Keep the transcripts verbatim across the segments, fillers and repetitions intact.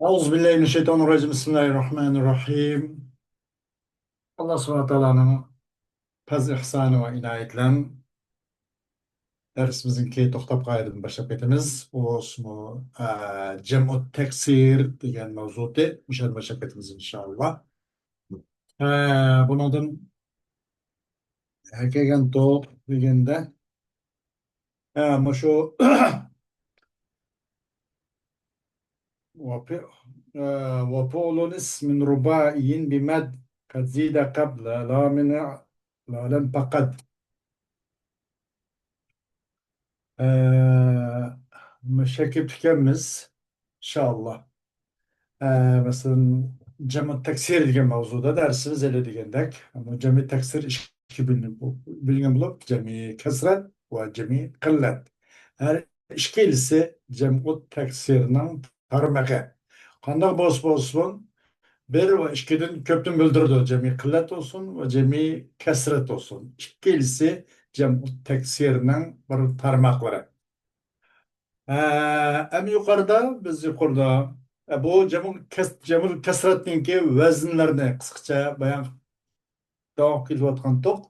أعوذ بالله من الشيطان الرجيم. بسم الله الرحمن الرحيم. ئاللا سۇبھانەھۇ ۋە تائالانىڭ پەزلى ئىھسانى ۋە ئىنايىتى بىلەن دەرسىمىزنىڭكى توختاپ قالغان يېرىدىن باشلاپ كېتىمىز. ئۇ، ئە، جەمئۇ تەكسىر دېگەن مەۋزۇدى. مۇشۇندىن باشلاپ كېتىمىز، ئىنشائاللا. ئە، بۇنىڭدىن كەلگەن توپ دېگەندە، ئە، مۇشۇ وفي-، ئە، وفعل اسم رباعي بمد قد زيد قبل لام لام فقد. ئە، مۇشەككىپ ئىكەنمىز، ئىنشائاللا. ئە، مەسىلەن، جەمئۇ تەكسىر دېگەن مەۋزۇدا دەرسىمىز ھېلى دېگەندەك. بۇ جەمئۇ تەكسىر ئىككىگە بۆلۈنۈپ، بۆلۈنگەن بولۇپ، جەمئى كەسرەت ۋە جەمئى قىللەت. ھەر ئىككىلىسى جەمئۇ تەكسىرنىڭ تارمىقى. قانداق بولسا بولسۇن، بىر ۋە ئىككىدىن كۆپتىن بىلدۈرىدۇ. جەمئى قىللەت بولسۇن ۋە جەمئى كەسرەت بولسۇن. ئىككىلىسى جەمئۇ تەكسىرنىڭ بىر تارماقلىرى. ئە، ئەمدى يۇقىرىدا، بىز يۇقىرىدا، ئە، بۇ جەمئۇ كەس-، جەمئۇ كەسرەتنىڭكى ۋەزىنلىرىنى قىسقىچە بايان داۋام كېلىۋاتقانتۇق.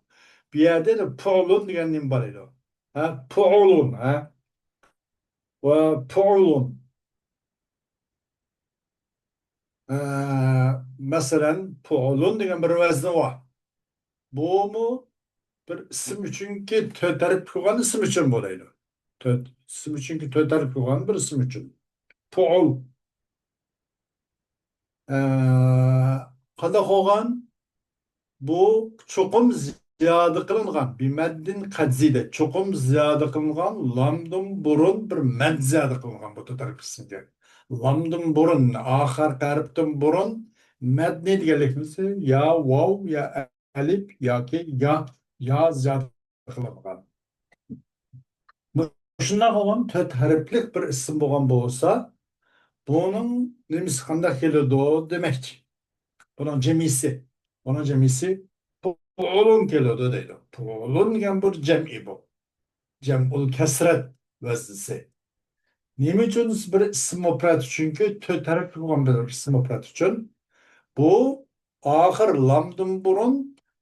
بۇ يەردە پۇئلۇن دېگەن نېمە بار ئىدى؟ ھە، پۇئلۇن، ھە؟ ۋە پۇئلۇن. ئە، مەسىلەن، پۇئلۇن دېگەن بىر ۋەزنى بار. بۇمۇ بىر ئىسىم ئۈچۈنكى تۆت ھەرپ قىلغان ئىسىم ئۈچۈن بولىدۇ. تۆت، ئىسىم ئۈچۈنكى تۆت ھەرپ قىلغان بىر ئىسىم ئۈچۈن. پۇئل. ئە، قانداق بولغان؟ بۇ چوقۇم زىيادە قىلىنغان، بىمەددىن قەد زىيدە، چوقۇم زىيادە قىلىنغان، لامدىن بۇرۇن بىر مەد زىيادە قىلىنغان بۇ تۆت ھەرپ ئىسىمگە. لامدىن بۇرۇن، ئاخىرقى ھەرپتىن بۇرۇن مەدنى دېگەنلىكىمىز يا ۋاۋ، يا ئەلىپ ياكى يا، يا زىيادە قىلىنغان. مۇشۇنداق بولغان تۆت ھەرپلىك بىر ئىسىم بولغان بولسا، بۇنىڭ نېمىسى قانداق كېلىدۇ دېمەكچى. بۇنىڭ جەمئىسى. بۇنىڭ جەمئىسى پۇئلۇن كېلىدۇ دەيدۇ. پۇئلۇن دېگەن بىر جەمئى بۇ. جەمئۇل كەسرەت ۋەزنىسى. نېمە ئۈچۈن بىر ئىسىم مۇپرەت؟ چۈنكى تۆت ھەرپلىك بولغان بىر ئىسىم مۇپرەت ئۈچۈن بۇ ئاخىر لامدىن بۇرۇن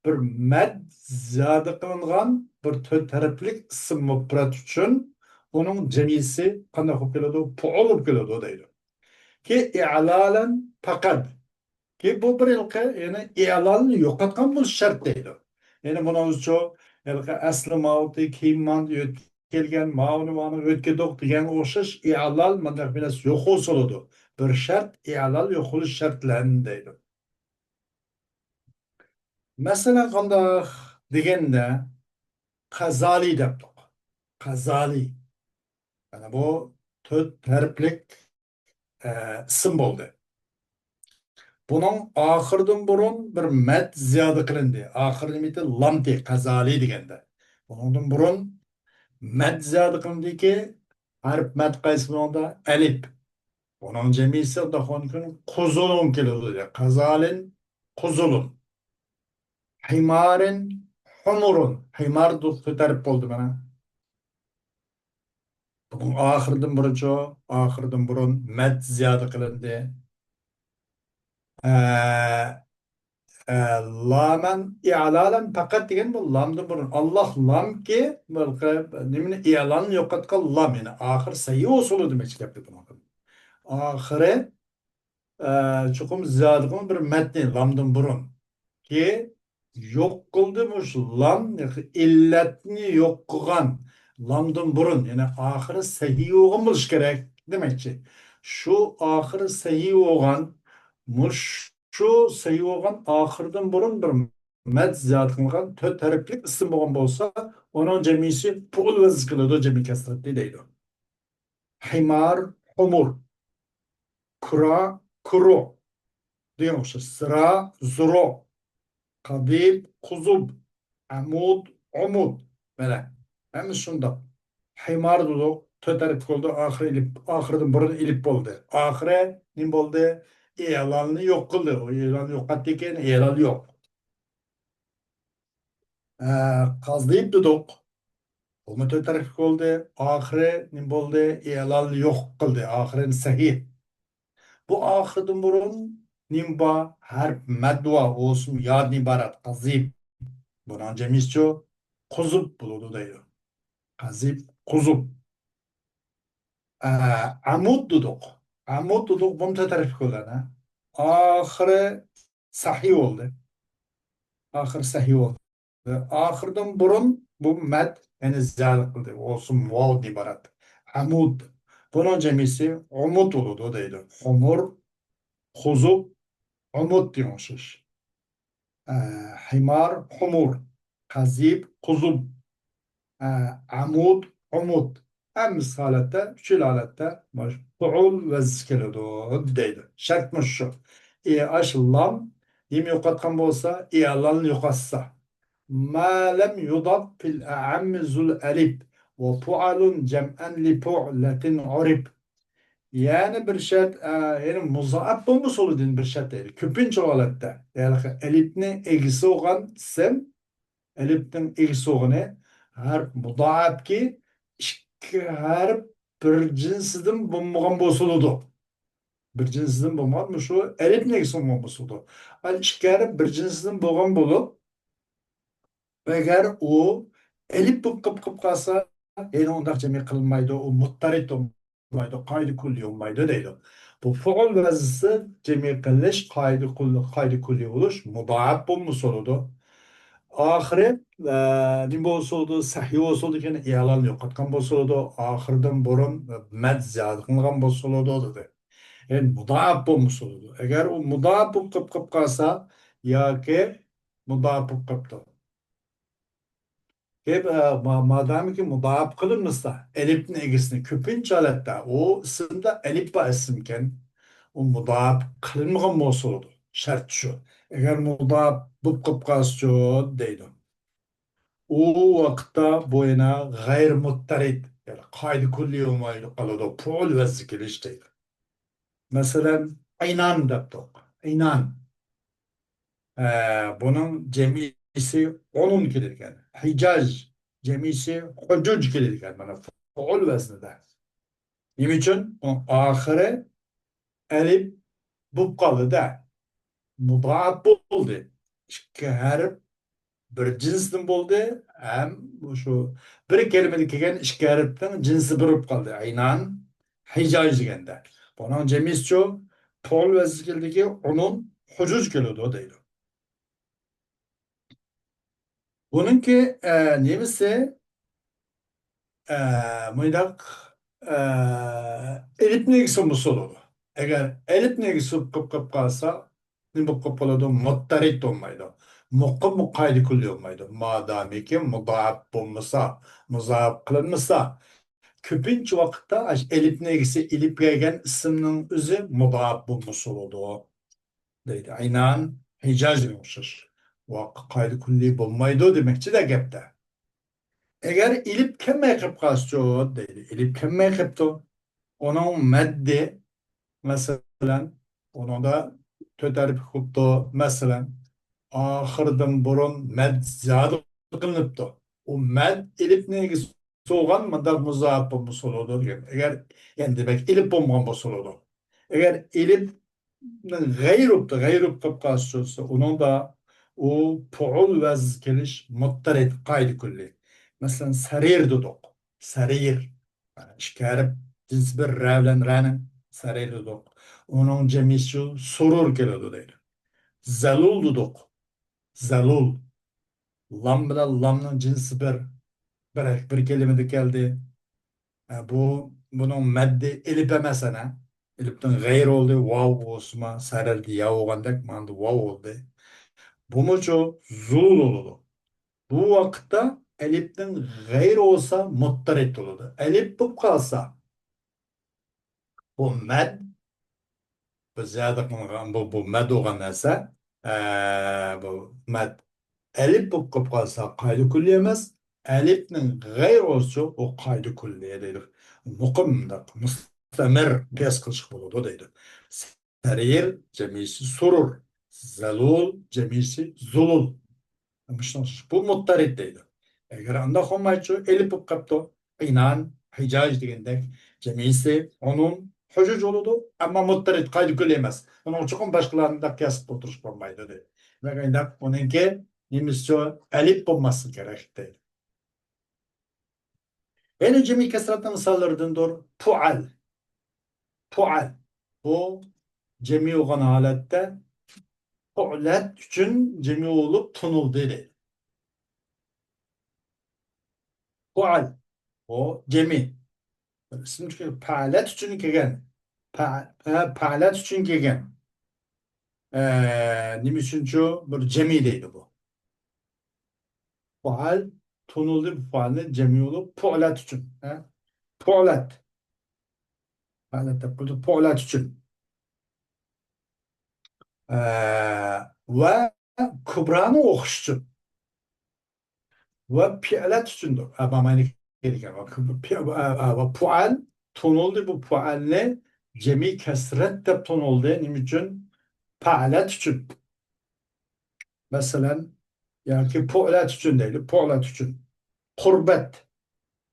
بىر مەد زىيادە قىلىنغان بىر تۆت ھەرپلىك ئىسىم مۇپرەت ئۈچۈن ئۇنىڭ جەمئىسى قانداق بولۇپ كېلىدۇ؟ پۇئۇل بولۇپ كېلىدۇ دەيدۇ. كى ئىلالەن پەقەد. كى بۇ بىر ھېلىقى، يەنى ئىلالنى يوقاتقان بولۇش شەرت دەيدۇ. يەنى بۇنىڭ ئۈچۈن ھېلىقى ئەسلى ماۋۇتى كېيىن مانا يۆتكەلگەن، ماۋۇنى مانا يۆتكىدۇق دېگەنگە ئوخشاش ئىلال مانداق بىر نەرسە يوق بولسىلىدۇ. بىر شەرت، ئىلال يوق بولۇش شەرتلەن دەيدۇ. مەسىلەن، قانداق دېگەندە، قەزالى دەپتۇق. قەزالى. مانا بۇ تۆت ھەرپلىك، ئە، ئىسىم بولدى. بۇنىڭ ئاخىرىدىن بۇرۇن بىر مەد زىيادە قىلىندى. ئاخىرى نېمىتى؟ لامتى، قەزالى دېگەندە. بۇنىڭدىن بۇرۇن مەد زىيادە قىلىندىكى، ھەرپ مەد قايسى بۇنىڭدا؟ ئەلىپ. بۇنىڭ جەمئىسى ئالدىغان كۈن قۇزۇلۇن كېلىدۇ دېدى. قەزالىن، قۇزۇلۇن. ھىمارىن، ھۇمۇرۇن. ھىمار دۇ-، تۆت ھەرپ بولدى مانا. بۇنىڭ ئاخىرىدىن بۇرۇنچۇ، ئاخىرىدىن بۇرۇن مەد زىيادە قىلىندى. ئە، ئە، لامەن ئىلالەن پەقەت دېگەن بۇ لامدىن بۇرۇن. ئاللا لامكى، بۇ نېمىنى ئىلالنى يوقاتقان لام، يەنى ئاخىر سەھىھ ئۇسۇلى دېمەكچى گەپتە بۇنىڭ. ئاخىرى، ئە، چوقۇم زىيادە قىلغان بىر مەدنى لامدىن بۇرۇن. كى يوق قىلدى مۇشۇ لام، ئىللەتنى يوق قىلغان لامدىن بۇرۇن، يەنى ئاخىرى سەھىھ بولغان بولۇشى كېرەك دېمەكچى. شۇ ئاخىرى سەھىھ بولغان، مۇشۇ سەھىھ بولغان ئاخىرىدىن بۇرۇن بىر مەد زىيادە قىلىنغان تۆت ھەرپلىك ئىسىم بولغان بولسا، ئۇنىڭ جەمئىسى پۇئۇل ۋەزن كېلىدۇ، جەمئىي كەسرەتنى دەيدۇ. ھىمار، ھۇمۇر. كۇرا، كۇرۇ دېگەن ئوخشاش. زىرا، زۇرۇ. قادىب، قۇزۇب. ئەمۇد، ئۇمۇد. مانا، ھەممىسى شۇنداق. ھىمار دېدۇق، تۆت ھەرپ بولدى، ئاخىرى ئېلىپ، ئاخىرىدىن بۇرۇن ئېلىپ بولدى. ئاخىرى نېمە بولدى؟ ئىلالنى يوق قىلدى. ئۇ ئىلالنى يوقاتتىكىن، ئىلال يوق. ئە، قازدىيىپ دېدۇق. بۇمۇ تۆت ھەرپلىك بولدى. ئاخىرى نېمە بولدى؟ ئىلال يوق قىلدى. ئاخىرىنى سەھىھ. بۇ ئاخىرىدىن بۇرۇن نېمە بار؟ ھەرپ مەد بار، ئوسۇم يادىن ئىبارەت، قەزىب. بۇنىڭ جەمئىسىچۇ؟ قۇزۇپ بولىدۇ دەيدۇ. قەزىب، قۇزۇپ. ئە، ئەمۇد دېدۇق. ئەمۇد دېدۇق، بۇمۇ تۆت ھەرپلىك بولىدۇ. ئاخىرى سەھىي بولدى. ئاخىرى سەھىي بولدى. ئاخىردىن بۇرۇن بۇ مەد، يەنى زىيادە قىلدى. ئوسۇم ۋاۋدىن ئىبارەت. ئەمۇد. بۇنىڭ جەمئىسى ئۇمۇد بولىدۇ دەيدۇ. خۇمۇر، قۇزۇپ، ئۇمۇد دېگەن ئوخشاش. ئە، ھىمار، خۇمۇر، قەزىب، قۇزۇپ، ئە، ئەمۇد، ئۇمۇد. ھەممىسى ھالەتتە، ئۈچىلا ھالەتتە مانا شۇ پۇئۇل ۋەزنىسى كېلىدۇ دەيدۇ. شەرت مۇشۇ. ئى، ئاش، لام نېمە يوقاتقان بولسا، ئىئلالنى يوقاتسا. ما لم يضف في الأعم ذو الألف وفعل جمعا لفعلة عرف. يەنى بىر شەرت، ئە، يەنى مۇزائەپ بولمىسا بولىدۇ بىر شەرت دەيدۇ. كۆپىنچە ھالەتتە. يەنى ئەلىپنى ئىگىسى بولغان ئىسىم، ئەلىپنىڭ ئىگىسى بولغىنى ھەرپ مۇزائەپكى ئىككى ھەرپ بىر جىنسىدىن بولمىغان بولسا بولىدۇ. بىر جىنسىدىن بولمىغان، مۇشۇ ئەلىپنىڭ ئىگىسى بولمىغان بولسا بولىدۇ. ئەل ئىككى ھەرپ بىر جىنسىدىن بولغان بولۇپ، ئەگەر ئۇ ئەلىپ بولۇپ قېلىپ قېلىپ قالسا، يەنى ئۇنداق جەمئىي قىلىنمايدۇ، ئۇ مۇتتەرىد بولمايدۇ، قائىدە كۈللىي بولمايدۇ دەيدۇ. بۇ پۇئۇل ۋەزنىسى جەمئىي قىلىش، قائىدە كۈللىي، قائىدە كۈللىي بولۇش، مۇدائەپ بولمىسا بولىدۇ. ئاخىرى، ئە، نېمە بولسا بولىدۇ، سەھىي بولسا بولىدۇ، كېيىن ئىئلالنى يوقاتقان بولسا بولىدۇ، ئاخىرىدىن بۇرۇن مەد زىيادە قىلىنغان بولسا بولىدۇ دېدى. يەنى مۇدائەپ بولمىسا بولىدۇ. ئەگەر ئۇ مۇدائەپ بولۇپ قېلىپ قېلىپ قالسا ياكى مۇدائەپ بولۇپ قېلىپتۇ. گەپ، ئە، ما-، مادامكى مۇدائەپ قىلىنمىسا، ئەلىپنىڭ ئىگىسىنى كۆپىنچە ھالەتتە، ئۇ ئىسىمدا ئەلىپ بار ئىسىمكەن، ئۇ مۇدائەپ قىلىنمىغان بولسا بولىدۇ. شەرت شۇ. ئەگەر مۇدائەپ بولۇپ قېلىپ قالسىچۇ دەيدۇ. ئۇ ۋاقىتتا بۇ يەنە غەير مۇتتەرىد، يەنى قائىدە كۈللىي بولمايدۇ قالىدۇ. پۇئۇل ۋەزنى كېلىش دەيدۇ. مەسىلەن، ئەينان دەپتۇق. ئەينان. ئە، بۇنىڭ جەمئىسى ئۇنۇن كېلىدىكەن. ھىجاج، جەمئىسى ھۇجۇج كېلىدىكەن. مانا، پۇئۇل ۋەزنىدە. نېمە ئۈچۈن؟ ئۇنىڭ ئاخىرى ئەلىپ بولۇپ قالدى-دە. مۇدائەپ بولدى. ئىككى ھەرپ بىر جىنستىن بولدى، ھەم شۇ بىر كەلىمىدە كەلگەن ئىككى ھەرپنىڭ جىنسى بىر بولۇپ قالدى. ئەينان، ھىجاج دېگەندە. بۇنىڭ جەمئىسىچۇ؟ پۇئۇل ۋەزنى كېلىدىكى ئۇنۇن، ھۇجۇج كېلىدۇ دەيدۇ. بۇنىڭكى، ئە، نېمىسى؟ ئە، مۇنداق، ئە، ئېلىپنىڭ ئىگىسى بولمىسا بولىدۇ. ئەگەر ئېلىپنىڭ ئىگىسى بولۇپ قېلىپ قالسا، نېمە بولۇپ قېلىپ قالىدۇ؟ مۇتتەرىد بولمايدۇ. مۇقىم، قائىدە كۈللىي بولمايدۇ. مادامىكى مۇدائەپ بولمىسا، مۇزائەپ قىلىنمىسا، كۆپىنچە ۋاقىتتا ئاشۇ ئېلىپنىڭ ئىگىسى ئېلىپ كەلگەن ئىسىمنىڭ ئۆزى مۇدائەپ بولمىسا بولىدۇ. دەيدۇ. ئەينان، ھىجاجغا ئوخشاش. ۋاقىت قائىدە كۈللىي بولمايدۇ دېمەكچىدە گەپتە. ئەگەر ئېلىپ كەلمەي قېلىپ قالسىچۇ دەيدۇ. ئېلىپ كەلمەي قېپتۇ. ئۇنىڭ مەددى، مەسىلەن، ئۇنىڭدا تۆت ھەرپلىك بوپتۇ. مەسىلەن، ئاخىرىدىن بۇرۇن مەد زىيادە قىلىنىپتۇ. ئۇ مەد ئېلىپنىڭ ئىگىسى بولغان مۇنداق مۇزائەپ بولمىسا بولىدۇ دېگەن. ئەگەر، يەنى دېمەك، ئېلىپ بولمىغان بولسا بولىدۇ. ئەگەر ئېلىپ غەيرۇپتا، غەيرۇپ قىلىپ قالسا، ئۇنىڭدا ئۇ پۇئۇل ۋەزنى كېلىش مۇتتەرىد، قائىدە كۈللىي. مەسىلەن، سەرىر دېدۇق. سەرىر. ئىككى ھەرپ جىنسى بىر رە بىلەن رەنىڭ سەرىر دېدۇق. ئۇنىڭ جەمئىسى سۇرۇر كېلىدۇ دەيدۇ. زەلۇل دېدۇق. زەلۇل. لام بىلەن لامنىڭ جىنسى بىر. بىر، بىر كەلىمىدە كەلدى. ئە، بۇ، بۇنىڭ مەددى ئېلىپ ئەمەس ئەنە. ئېلىپتىن غەير بولدى، ۋاۋ بولسىما، سەرىردە يا بولغاندەك، ماندا ۋاۋ بولدى. بۇمۇچۇ زۇلۇل بولىدۇ. بۇ ۋاقىتتا ئەلىپتىن غەير بولسا مۇتتەرىد بولىدۇ. ئەلىپ بولۇپ قالسا، بۇ مەد، بۇ زىيادە قىلىنغان، بۇ، بۇ مەد بولغان نەرسە، ئە، بۇ مەد ئەلىپ بولۇپ قېلىپ قالسا قائىدە كۈللىي ئەمەس، ئەلىپنىڭ غەير بولسىچۇ ئۇ قائىدە كۈللىي دەيدۇ. مۇقىم، مۇنداق مۇستەمىر قىياس قىلىشقا بولىدۇ دەيدۇ. سەرىر جەمئىسى سۇرۇر، زەلۇل جەمئىسى زۇلۇل. مۇشۇنىڭ بۇ مۇتتەرىد دەيدۇ. ئەگەر ئانداق بولمايچۇ، ئېلىپ بولۇپ قاپتۇ. ئەينان، ھىجاج دېگەندەك، جەمئىسى ئۇنۇن، ھۇجۇج بولىدۇ، ئەمما مۇتتەرىد، قائىدە كۈللى ئەمەس. ئۇنىڭ ئۈچۈن باشقىلارنى قىياس قىلىپ ئولتۇرۇشقا بولمايدۇ، دەيدۇ. دېمەك، ئۇنىڭكى نېمىسىچۇ؟ ئەلىپ بولماسلىقى كېرەك، دەيدۇ. يەنە جەمئىي كەسرەتنىڭ مىساللىرىدىندۇر پۇئەل. پۇئەل. بۇ جەمئىي بولغان ھالەتتە پۇئلەت ئۈچۈن جەمئىي بولۇپ تونۇلدى، دەيدۇ. پۇئەل. بۇ جەمئىي. بىر ئىسىم چۈشكەن پەئەلەت ئۈچۈن كەلگەن. پە-، پە-، پەئەلەت ئۈچۈن كەلگەن. ئە، نېمە ئۈچۈنچۇ؟ بىر جەمئىي دەيدۇ بۇ. پۇئەل تونۇلدى، بۇ پۇئەلنى جەمئىي بولۇپ پۇئلەت ئۈچۈن. ھە؟ پۇئلەت. پەئەلەت دەپ قويدۇق، پۇئلەت ئۈچۈن. ئە، ۋە كۇبرانى ئوخشىتىپ ۋە پىئلەت ئۈچۈندۇر. ئە، مانا كېلىدىكەن. ۋە كۇ-، پىئ-، ئە، ئە، ۋە پۇئەل تونۇلدى. بۇ پۇئەلنى جەمئىي كەسرەت دەپ تونۇلدى. نېمە ئۈچۈن؟ پەئەلەت ئۈچۈن. مەسىلەن، ياكى پۇئلەت ئۈچۈن دەيلى. پۇئلەت ئۈچۈن. قۇربەت.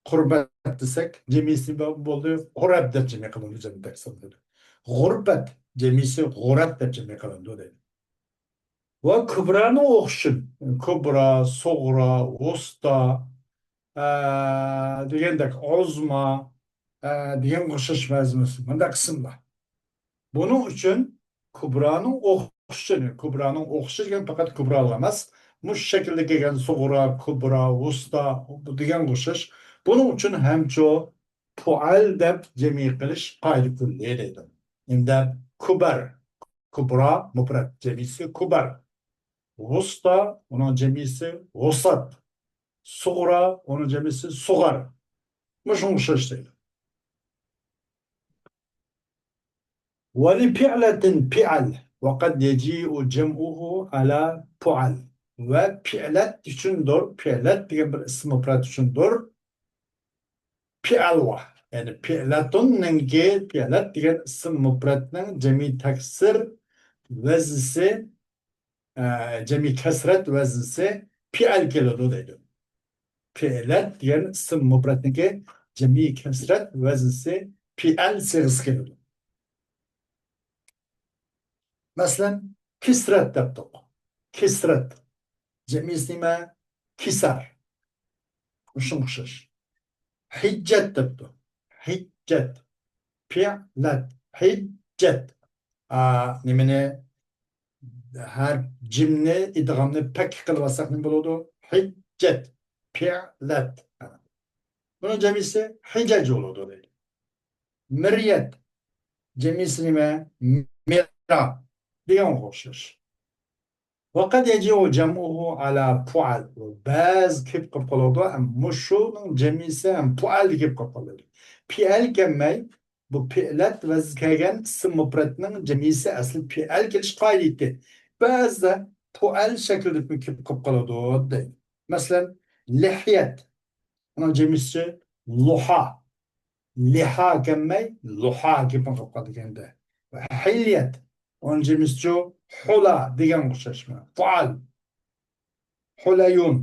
قۇربەت دېسەك، جەمئىيسى بولدى. قۇرەب دەپ جەمئىي قىلىنىدۇ، جەمئىي تەكسىر بولىدۇ. غۇربەت، جەمئىيسى غۇرەت دەپ جەمئىي قىلىنىدۇ دەيدۇ. ۋە كۇبرانى ئوخشىشىدۇ. كۇبرا، سۇغرا، ۋۇستا، ئە، دېگەندەك، ئۇزما، ئە، دېگەن ئوخشاش مەزمۇنى. مۇنداق ئىسىملار. بۇنىڭ ئۈچۈن كۇبرانىڭ ئوخشىشى، كۇبرانىڭ ئوخشىشى دېگەن پەقەت كۇبرالار ئەمەس، مۇشۇ شەكىلدە كەلگەن سۇغرا، كۇبرا، ۋۇستا دېگەن ئوخشاش. بۇنىڭ ئۈچۈن ھەمچۇ پۇئەل دەپ جەمئىي قىلىش قائىدە كۈللى دەيدۇ. ئەمدى كۇبەر، كۇبرا، مۇپرەت، جەمئىيسى كۇبەر. ۋۇستا، ئۇنىڭ جەمئىيسى ۋۇسات. سۇغرا، ئۇنىڭ جەمئىيسى سۇغار. مۇشۇنىڭغا ئوخشاش دەيدۇ. ولفعلة فعل، وقد يجيء جمعه على فعل. ۋە پىئلەت ئۈچۈندۇر، پىئلەت دېگەن بىر ئىسىم مۇپرەت ئۈچۈندۇر. پىئەل ۋا. يەنى پىئلەتۇننىڭكى، پىئلەت دېگەن ئىسىم مۇپرەتنىڭ جەمئىي تەكسىر ۋەزنىسى، ئە، جەمئىي كەسرەت ۋەزنىسى پىئەل كېلىدۇ دەيدۇ. پىئلەت دېگەن ئىسىم مۇپرەتنىڭكى جەمئىي كەسرەت ۋەزنىسى پىئەل سىيغىسى كېلىدۇ. مەسىلەن، كىسرەت دەپتۇق. كىسرەت. جەمئىيسى نېمە؟ كىسار. شۇنىڭغا ئوخشاش. ھىججەت دەپتۇ. ھىججەت. پىئلەت. ھىججەت. ئا، نېمىنى؟ ھەر جىمنى، ئىدغامنى پەككە قىلىۋالساق نېمە بولىدۇ؟ ھىججەت. پىئلەت. بۇنىڭ جەمئىيسى ھىجەج بولىدۇ دەيدۇ. مىريەت. جەمئىيسى نېمە؟ مىرا. دېگەنگە ئوخشاش. وقد يجيء جمعه على فعل. بەزى كېلىپ قېلىپ قالىدۇ. مۇشۇنىڭ جەمئىيسى ھەم پۇئەل كېلىپ قېلىپ قالىدۇ. پىئەل كەلمەي، بۇ پىئلەت ۋەزنى كەلگەن ئىسىم مۇپرەتنىڭ جەمئىيسى ئەسلى پىئەل كېلىش قائىدىتى. بەزىدە پۇئەل شەكلىدە كېلىپ قېلىپ قالىدۇ دەيدۇ. مەسىلەن، لىھيەت. ئۇنىڭ جەمئىيسى لۇھا. لىھا كەلمەي، لۇھا كېلىپ قېلىپ قالىدىكەن-دە. ھىليەت. ئۇنىڭ جەمئىيسىچۇ؟ ھۇلا دېگەنگە ئوخشاشمۇ؟ فۇئال. ھۇلەيۇن،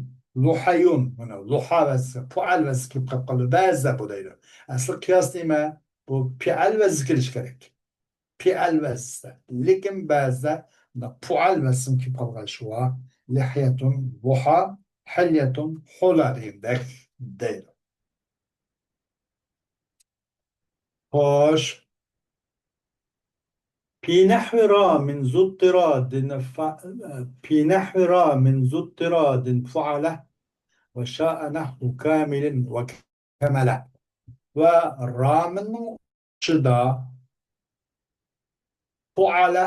لۇھەيۇن. مانا، لۇھا ۋەزنى، پۇئەل ۋەزنى كېلىپ قېلىپ قالىدۇ. بەزىدە بۇ دەيدۇ. ئەسلى قىياس نېمە؟ بۇ پىئەل ۋەزنى كېلىشى كېرەك. پىئەل ۋەزنىدە. لېكىن بەزىدە مۇنداق پۇئەل ۋەزنى كېلىپ قالغان شۇ. لىھيەتۇن، لۇھا، ھىليەتۇن، ھۇلا دېگەندەك دەيدۇ. خوش. في نحو رام ذو اضطراد ف-، في نحو رام ذو اضطراد فعل وشاء نحو كامل وكمل. ۋە رامىننىڭ ئىچىدە پۇئالە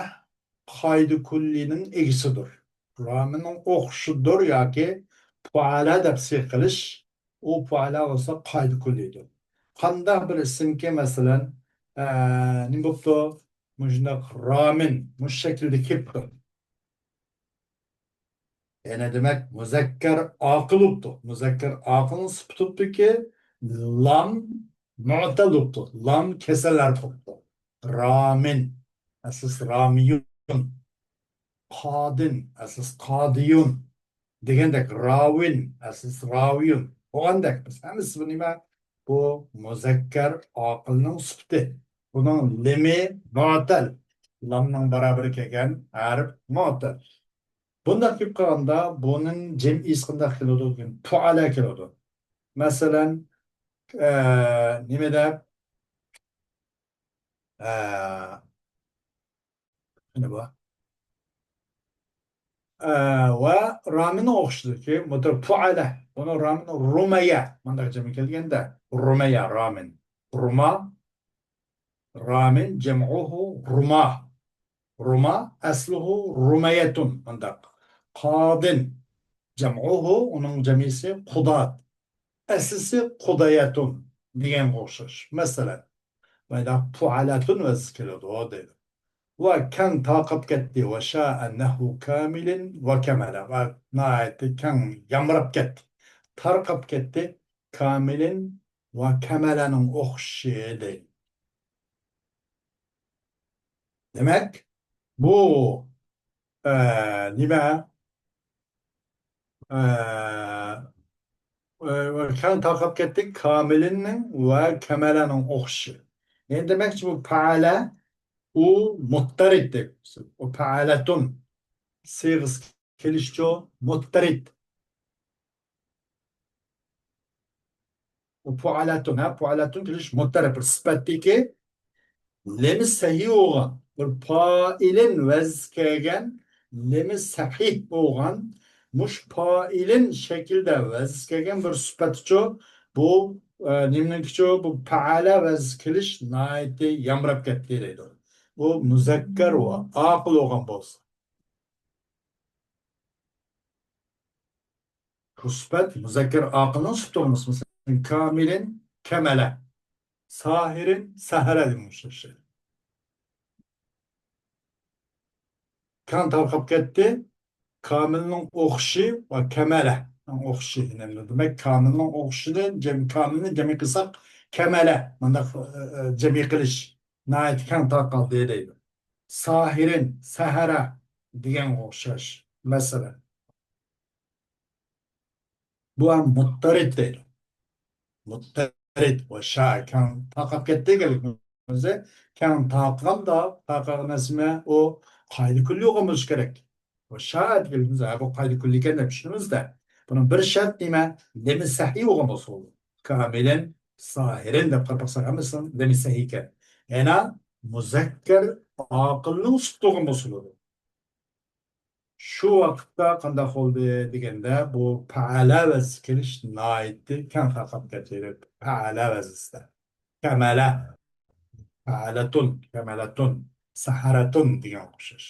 قائىدە كۈللىنىڭ ئىگىسىدۇر. رامىنىڭ ئوخشىشىدۇر ياكى پۇئالە دەپ سىيغا قىلىش، ئۇ پۇئالە بولسا قائىدە كۈللىدۇر. قانداق بىر ئىسىمكى، مەسىلەن، ئە، نېمە بوپتۇ؟ مۇشۇنداق رامىن، مۇشۇ شەكىلدە كېلىپتۇ. يەنى دېمەك، مۇزەككەر ئاقىل بوپتۇ. مۇزەككەر ئاقىلنىڭ سۈپىتى بوپتۇكى، لام مۇئتەل بوپتۇ. لام كېسەل ھەرپ بوپتۇ. رامىن، ئەسلىسى رامىيۇن. قادىن، ئەسلىسى قادىيۇن. دېگەندەك، راۋىن، ئەسلىسى راۋىيۇن. بولغاندەك، بىز ھەممىسى بۇ نېمە؟ بۇ مۇزەككەر ئاقىلنىڭ سۈپىتى. بۇنىڭ لېمى مۇئتەل. لامنىڭ بارابىرى كەلگەن ھەرپ مۇئتەل. بۇنداق كېلىپ قالغاندا، بۇنىڭ جەمئىسى قانداق كېلىدۇ؟ پۇئەلە كېلىدۇ. مەسىلەن، ئە، نېمىدە؟ ئە، قېنى بۇ؟ ئە، ۋە رامىنىڭ ئوخشىشىدۇكى مۇتەر پۇئەلە. بۇنىڭ رامىنىڭ رۇمەيە. مۇنداق جەمئى كەلگەندە، رۇمەيە، رامىن. رۇما، رامىن، جەمئۇھۇ رۇما. رۇما، ئەسلۇھۇ رۇمەيەتۇن. مۇنداق. قادىن، جەمئۇھۇ، ئۇنىڭ جەمئىسى قۇدات. ئەسلىسى قۇدەيەتۇن دېگەنگە ئوخشاش. مەسىلەن، مانا پۇئەلەتۇن ۋەزىسى كېلىدۇ دەيدۇ. ۋە كەڭ تارقاپ كەتتى. ۋە شائە نەھۋۇ كامىلىن ۋە كەمەلە. ۋە ناھايىتى كەڭ يامراپ كەتتى. تارقاپ كەتتى. كامىلىن ۋە كەمەلەنىڭ ئوخشىشى دەيدۇ. دېمەك، بۇ، ئە، نېمە؟ ئە، ئە، كەڭ تارقاپ كەتتى. كامىلىننىڭ ۋە كەمەلەنىڭ ئوخشىشى. يەنى دېمەكچى، بۇ پەئەلە، ئۇ مۇتتەرىد دەپ. ئۇ پەئەلەتۇن سىيغىسى كېلىشىچۇ، مۇتتەرىد. ئۇ پۇئەلەتۇن، ھە، پۇئەلەتۇن كېلىش مۇتتەرىد بىر سۈپەتتىكى لېمى سەھىھ بولغان، بىر پائىلىن ۋەزىسى كەلگەن، لېمى سەھىھ بولغان، مۇش پائىلىن شەكلىدە ۋەزىسى كەلگەن بىر سۈپەتچۇ، بۇ، ئە، نېمىنىڭكىچۇ، بۇ پەئەلە ۋەزىسى كېلىش ناھايىتى يامراپ كەتتى دەيدۇ. ئۇ مۇزەككەر ۋە ئاقىل بولغان بولسا. بۇ سۈپەت مۇزەككەر ئاقىلنىڭ سۈپىتى بولمىسا، مەسىلەن، كامىلىن كەمەلە، ساھىرىن سەھەرە دېگەن ئوخشاش. كەڭ تارقاپ كەتتى. كامىلنىڭ ئوخشىشى ۋە كەمەلەنىڭ ئوخشىشى. دېمەك، كامىلنىڭ ئوخشىشىنى جەم-، كامىلنى جەمئىي قىلساق، كەمەلە. مۇنداق، ئە، ئە، جەمئىي قىلىش ناھايىتى كەڭ تارقالدى دەيدۇ. ساھىرىن، سەھەرە دېگەنگە ئوخشاش. مەسىلەن، بۇ ھەم مۇتتەرىد دەيدۇ. مۇتتەرىد ۋە شائە كەڭ تارقاپ كەتتى. كەڭ تارقىغاندا، تارقىغان نەرسە نېمە؟ ئۇ قائىدە كۈللى بولغان بولۇشى كېرەك. ۋە شائە دېگىنىمىز، ھە، بۇ قائىدە كۈللىكەن دەپ چۈشىنىمىز-دە. بۇنىڭ بىر شەرت نېمە؟ لېمى سەھىھ بولغان بولسا بولىدۇ. كامىلىن، ساھىرىن دەپ قاراپ باقساق، ھەممىسىنىڭ لېمى سەھىھكەن. يەنە مۇزەككەر ئاقىلنىڭ سۈپىتى بولغان بولسا بولىدۇ. شۇ ۋاقىتتا قانداق بولدى دېگەندە، بۇ پەئەلە ۋەزىسى كېلىش ناھايىتى كەڭ تارقاپ كەتتى. پەئەلە ۋەزىسىدە. كەمەلە، پەئەلەتۇن، كەمەلەتۇن، سەھەرەتۇن دېگەن ئوخشاش.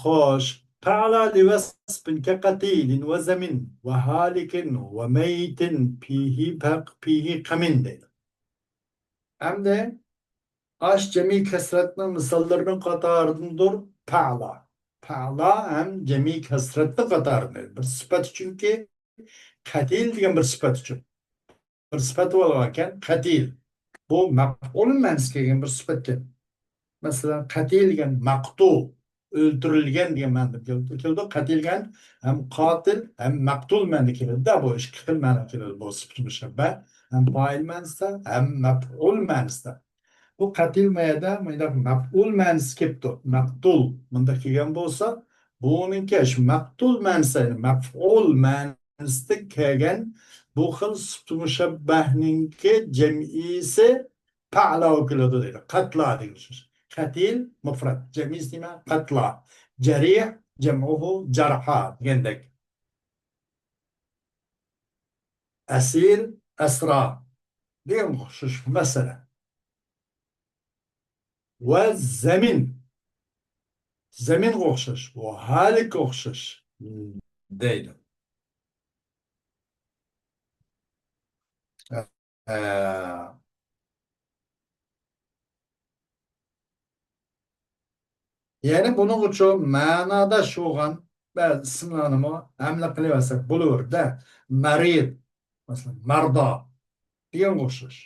خوش. فەئەلە لىۋەسپىن كەقەتىلىن ۋە زەمىن ۋە ھالىكىن ۋە مەيتىن فىھى پەق-، فىھى قەمىن دەيدۇ. ئەمدى ئاش جەمئىي كەسرەتنىڭ مىساللىرىنىڭ قاتارىدىندۇر پەئەلە. پەئەلە ھەم جەمئىي كەسرەتنىڭ قاتارىدا. بىر سۈپەت ئۈچۈنكى، قەتىل دېگەن بىر سۈپەت ئۈچۈن. بىر سۈپەت بولغانكەن، قەتىل. بۇ مەپئۇل مەنىسىگە كەلگەن بىر سۈپەتكەن. مەسىلەن، قەتىل دېگەن مەقتۇل، ئۆلتۈرۈلگەن دېگەن مەنىدە كېلىدۇ. كېلىدۇ. قەتىل دېگەن ھەم قاتىل، ھەم مەقتۇل مەنىدە كېلىدۇ-دە، بۇ ئىككى خىل مەنىدە كېلىدۇ. بۇ سۈپىتى مۇشەببە، ھەم پائىل مەنىسىدە، ھەم مەپئۇل مەنىسىدە. بۇ قەتىل مەيەدە مۇنداق مەپئۇل مەنىسى كېلىپتۇ. مەقتۇل مۇنداق كەلگەن بولسا، بۇنىڭكى شۇ مەقتۇل مەنىسى، يەنى مەپئۇل مەنىسىدە كەلگەن بۇ خىل سۈپىتى مۇشەببەھنىڭكى جەمئىسى پەئلا بولۇپ كېلىدۇ دەيدۇ. قەتلا دېگەن سۆز. قەتىل مۇفرەت. جەمئىسى نېمە؟ قەتلا. جەرىھ، جەمئۇھۇ جەرھا دېگەندەك. ئەسىر، ئەسرا دېگەن ئوخشاش مەسىلە. ۋە زەمىن. زەمىنغا ئوخشاش. ۋە ھالىككە ئوخشاش دەيدۇ. ئە، يەنى بۇنىڭغىچۇ مەناداش بولغان بەزى ئىسىملارنىمۇ ھەملە قىلىۋەرسەك بولۇۋېرىدۇ. مەرىد، مەسىلەن، مەردا دېگەنگە ئوخشاش.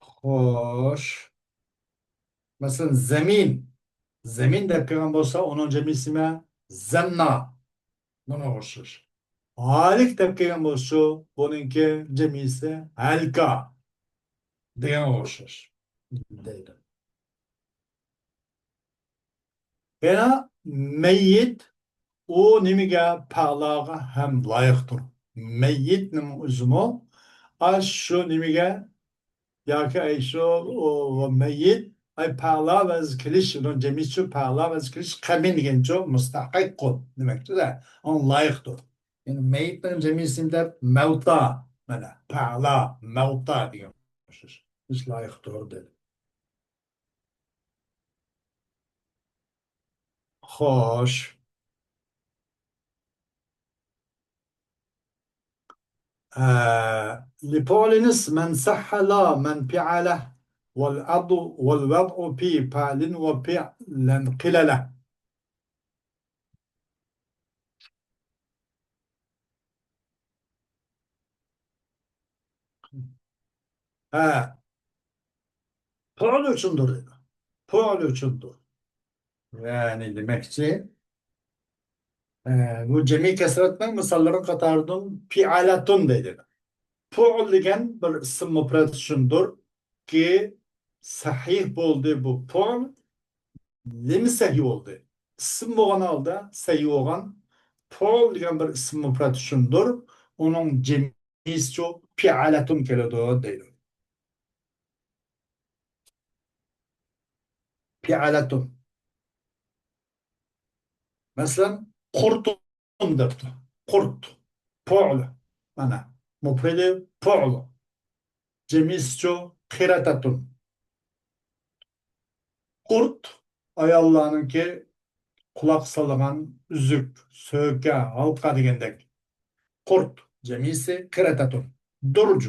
خوش. مەسىلەن، زەمىن. زەمىن دەپ كەلگەن بولسا، ئۇنىڭ جەمئىسى نېمە؟ زەمنا. بۇنىڭغا ئوخشاش. ھالىك دەپ كەلگەن بولسا، بۇنىڭكى جەمئىسى ھەلكا دېگەنگە ئوخشاش دەيدۇ. يەنە مەييىت، ئۇ نېمىگە؟ پەئلاغا ھەم لايىقتۇر. مەييىتنىڭ ئۆزىمۇ ئاشۇ نېمىگە؟ ياكى ئەي شۇ، ئۇ، مەييىت، ئەي پەئلا ۋەزىن كېلىش، ئۇنىڭ جەمئىسىچۇ پەئلا ۋەزىن كېلىش، قەمىن دېگەنچۇ مۇستەھەققۇن دېمەكچىدە، ئۇنىڭ لايىقتۇر. يەنى مەييىتنىڭ جەمئىسى دەپ مەۋتا، مانا، پەئلا، مەۋتا دېگەن ئوخشاش. ھېچ لايىقتۇر دېدى. خوش. ئە، لىپولىنىس مەن سەھھە لا مەن پىئەلە ۋەل ئەدۇ ۋەل ۋەدئۇ پى پەلىن ۋە پىئلەن قىلەلە. ھە. پۇئل ئۈچۈندۇر دېدى. پۇئل ئۈچۈندۇر. يەنى دېمەكچى، ئە، بۇ جەمئىي كەسرەتنىڭ مىساللىرىنىڭ قاتارىدىن پىئەلەتۇن دەيدۇ. پۇئل دېگەن بىر ئىسىم مۇپرەت ئۈچۈندۇر. كى سەھىھ بولدى بۇ پۇئل. نېمە سەھىھ بولدى؟ ئىسىم بولغان ھالدا سەھىھ بولغان پۇئل دېگەن بىر ئىسىم مۇپرەت ئۈچۈندۇر. ئۇنىڭ جەمئىسىچۇ پىئەلەتۇن كېلىدۇ دەيدۇ. پىئەلەتۇن. مەسىلەن، قۇرتۇن دەپتۇ. قۇرت. پۇئل. مانا، مۇپرىدى پۇئل. جەمئىسىچۇ قىرەتەتۇن. قۇرت ئاياللارنىڭكى قۇلاق سالىدىغان ئۈزۈك، سۆكە، ھالقا دېگەندەك. قۇرت، جەمئىسى قىرەتەتۇن. دۇرج،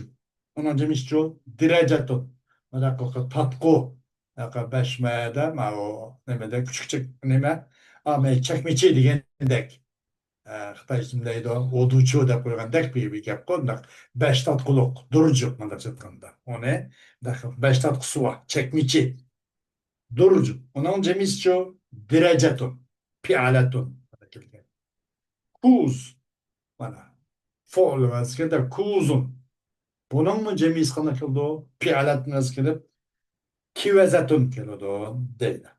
ئۇنىڭ جەمئىسىچۇ دىرەجەتۇن. مۇنداق تاتقۇ، بەشمەدە، ماۋۇ نېمىدە، كۈچۈكچىك نېمە، ئامەي چەكمىچى دېگەندەك. ئە، خىتايچە نېمە دەيدۇ، ھودۇچۇ دەپ قويغاندەك بىر، بىر گەپقۇ، مۇنداق بەش تاتقۇلۇق، دۇرجۇ، مۇنداق ئېيتقاندا. ئۇنى مۇنداق بەش تاتقۇسى بار، چەكمىچى. دۇرجۇ. ئۇنىڭ جەمئىسىچۇ دىرەجەتۇن، پىئەلەتۇن. كۈز. مانا، فۇئل ۋەزىن كېلىپ، كۈزۇن. بۇنىڭمۇ جەمئىسى قانداق كېلىدۇ؟ پىئەلەتۇن ۋەزىن كېلىپ، كىۋەزەتۇن كېلىدۇ دەيدۇ.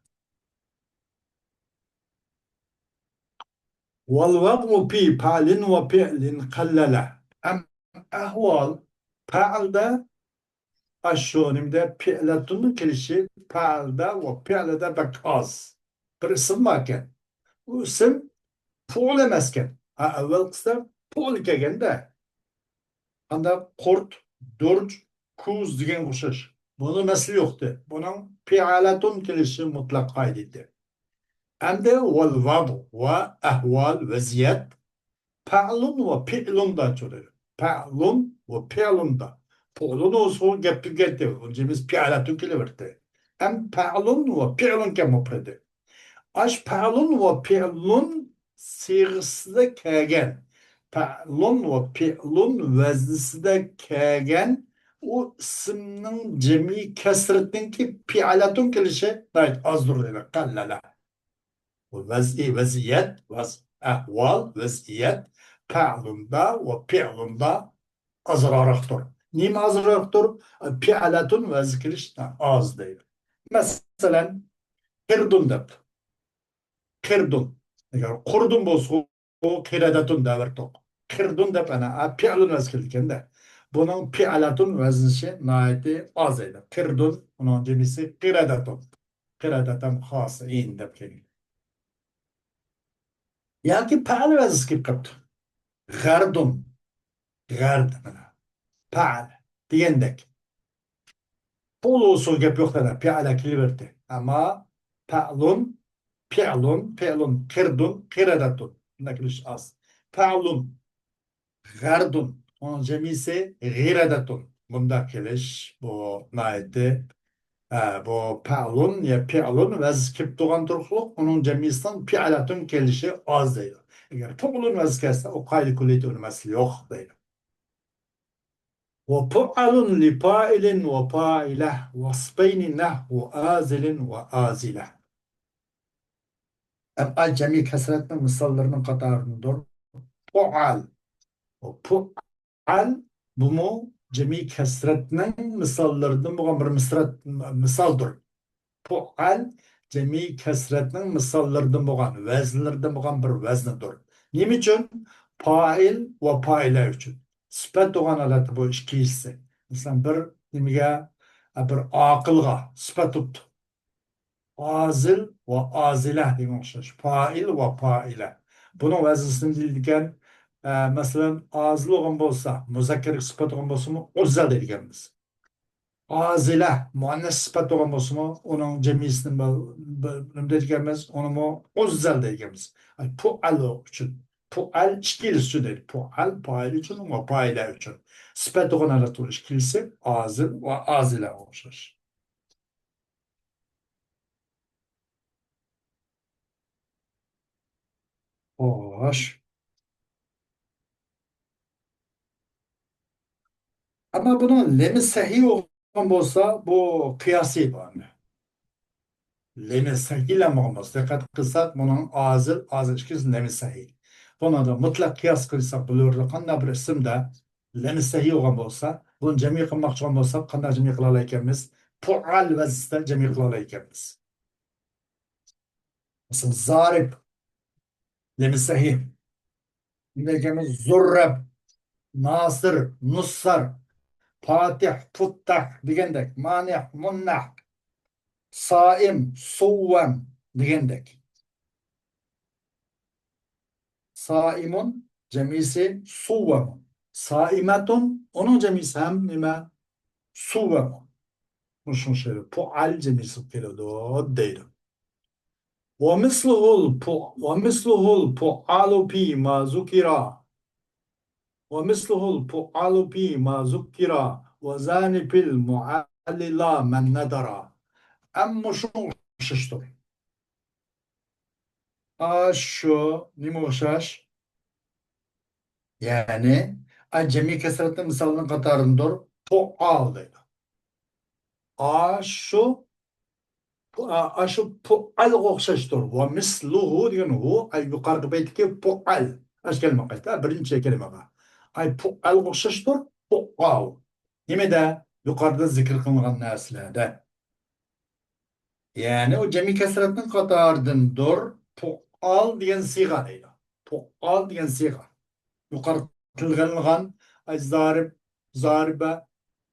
ۋەل ۋەدئۇ پى پەلىن ۋە پىئلىن قەللەلە. ئەم ئەھۋال پەئلدە ئاشۇ نېمىدە پىئلەتۇننىڭ كېلىشى پەئلدە ۋە پىئلىدە بەك ئاز. بىر ئىسىم باركەن. ئۇ ئىسىم پۇئل ئەمەسكەن. ھە، ئەۋۋەل قىستا پۇئل كەلگەندە. قانداق؟ قۇرت، دۇرج، كۈز دېگەنگە ئوخشاش. بۇنىڭ مەسىلە يوقتى. بۇنىڭ پىئەلەتۇن كېلىشى مۇتلەق قائىدە ئىدى. ئەمدى ۋەل ۋەدئۇ ۋە ئەھۋال، ۋەزىيەت، پەئلۇن ۋە پىئلۇندا چۈشىدۇ. پەئلۇن ۋە پىئلۇندا. پۇئلۇن بولسا گەپ تۈگەتتى. ئۇنىڭ جەمئىسى پىئەلەتۇن كېلىۋەردى. ئەم پەئلۇن ۋە پىئلۇن كەلمەپتۇ. ئاش پەئلۇن ۋە پىئلۇن سىيغىسىدا كەلگەن، پەئلۇن ۋە پىئلۇن ۋەزنىسىدە كەلگەن ئۇ ئىسىمنىڭ جەمئىي كەسرىتىنىڭكى پىئەلەتۇن كېلىشى ناھايىتى ئازدۇر دەيدۇ. قەللەلە. ۋەزئى، ۋەزىيەت، ۋەز-، ئەھۋال، ۋەزىيەت، پەئلۇندا ۋە پىئلۇندا ئازراقتۇر. نېمە ئازراقتۇر؟ پىئەلەتۇن ۋەزىن كېلىش ئاز دەيدۇ. مەسىلەن، قىردۇن دەپ. قىردۇن. ئەگەر قۇردۇن بولسا، ئۇ قىرەدەتۇن دەۋەرتۇق. قىردۇن دەپ ئەنە، ئە، پىئلۇن ۋەزىن كېلىدىكەن-دە. بۇنىڭ پىئەلەتۇن ۋەزنىشى ناھايىتى ئاز ئىدى. قىردۇن، ئۇنىڭ جىمىسى قىرەدەتۇن. قىرەدەتەن خاسىئىن دەپ كەلگەن. ياكى پەئەل ۋەزىن كېلىپ قاپتۇ. غەردۇن. غەرد، مانا. پەئەل دېگەندەك. پۇلۇسۇ گەپ يوق دەيدۇ، پىئەلە كېلىۋەردى. ئەمما پەئلۇن، پىئلۇن، پىئلۇن، قىردۇن، قىرەدەتۇن. بۇنداق كېلىش ئاز. پەئلۇن، غەردۇن. ئۇنىڭ جەمئىسى غىرەدەتۇن. بۇنداق كېلىش، بۇ ناھايىتى، ھە، بۇ پەئلۇن يا پىئلۇن ۋەز كېلىپ تۇرغان تۇرۇقلۇق، ئۇنىڭ جەمئىسىنىڭ پىئەلەتۇن كېلىشى ئاز دەيدۇ. ئەگەر پۇئلۇن ۋەز كەلسە، ئۇ قائىدە كۇللىيىتى ئۇنىڭ مەسىلە يوق دەيدۇ. ۋە پۇئەلۇن لىپائىلىن ۋە پائىلە ۋەسپەينى نەھۋۇ ئازىلىن ۋە ئازىلە. ئەم ئا جەمئىي كەسرەتنىڭ مىساللىرىنىڭ قاتارىدىندۇر. پۇئەل، پۇئەل، بۇمۇ جەمئىي كەسرەتنىڭ مىساللىرىدىن بولغان بىر مىسرەت، مىسالدۇر. پۇئەل جەمئىي كەسرەتنىڭ مىساللىرىدىن بولغان، ۋەزىنلىرىدىن بولغان بىر ۋەزنىدۇر. نېمە ئۈچۈن؟ پائىل ۋە پائىلە ئۈچۈن. سۈپەت بولغان ھالەتتە بۇ ئىككىلىسى. مەسىلەن، بىر نېمىگە، بىر ئاقىلغا سۈپەت بوپتۇ. ئازىل ۋە ئازىلە دېگەن ئوخشاش. پائىل ۋە پائىلە. بۇنىڭ ۋەزنىسىنى دېيىلىدىكەن، ئە، مەسىلەن، ئازىل بولغان بولسا، مۇزەككەرگە سۈپەت بولغان بولسىمۇ، ئۇززەل دەيدىكەنمىز. ئازىلە مۇئەننەس سۈپەت بولغان بولسىمۇ، ئۇنىڭ جەمئىيسىنى بىل-، بىل-، نېمە دەيدىكەنمىز؟ ئۇنىمۇ ئۇززەل دەيدىكەنمىز. ئاي، پۇئەل ئۈچۈن. پۇئەل ئىككىلىسى ئۈچۈن دەيدۇ. پۇئەل پائىل ئۈچۈن ۋە پائىلە ئۈچۈن. سۈپەت بولغان ھالەتتە ئىككىلىسى ئازىل ۋە ئازىلە ئوخشاش. خوش. ئەمما بۇنىڭ لېمى سەھىھ بولغان بولسا، بۇ قىياسىي بۇ ئەمدى. لېمى سەھىھ بولغان بولسا، دىققەت قىلساق، بۇنىڭ ئازىل، ئازىل ئىككىسى لېمى سەھىھ. بۇنىڭدا مۇتلەق قىياس قىلساق بولىدۇ، قانداق بىر ئىسىمدا لېمى سەھىھ بولغان بولسا، بۇنى جەمئىي قىلماقچى بولغان بولساق، قانداق جەمئىي قىلالايكەنمىز؟ پۇئەل ۋەزنىدە جەمئىي قىلالايكەنمىز. مەسىلەن، زارىب، لېمى سەھىھ. نېمە دەيدىكەنمىز؟ زۇررەب، ناسىر، نۇسسار، پاتىھ، پۇتتاھ دېگەندەك، مانىھ، مۇنناھ، سائىم، سۇۋۋام دېگەندەك. سائىمۇن جەمئىيسى سۇۋۋامۇن. سائىمەتۇن، ئۇنىڭ جەمئىيسى ھەم نېمە؟ سۇۋۋامۇن. مۇشۇ شەكىلدە پۇئەل جەمئىيسى بولۇپ كېلىدۇ دەيدۇ. ومثله الفع-، ومثله الفعال فيما ذكر. ومثله الفعال فيما ذكر. وذان في المعلل من ندر. ئەمما شۇنىڭغا ئوخشاشتۇر. ئاشۇ نېمە ئوخشاش؟ يەنى، ئا، جەمئىي كەسرەتنىڭ مىسالىنىڭ قاتارىدىندۇر. پۇئال دەيدۇ. ئاشۇ، پۇ-، ئا، ئاشۇ پۇئالغا ئوخشاشتۇر. ۋە مىسلۇھۇ دېگەن ھۇ، ئاي، يۇقىرىقى بەيتتىكى پۇئال. ئاشۇ كەلىمە قايتا، بىرىنچى كەلىمىگە. ئاي، پۇئالغا ئوخشاشتۇر، پۇئال. نېمىدە؟ يۇقىرىدا زىكىر قىلىنغان نەرسىلەردە. يەنى ئۇ جەمئىي كەسرەتنىڭ قاتارىدىندۇر. پۇئال دېگەن سىيغا دەيدۇ. پۇئال دېگەن سىيغا. يۇقىرىدا تىلغا ئېلىنغان، ئاي، زارىب، زارىبە،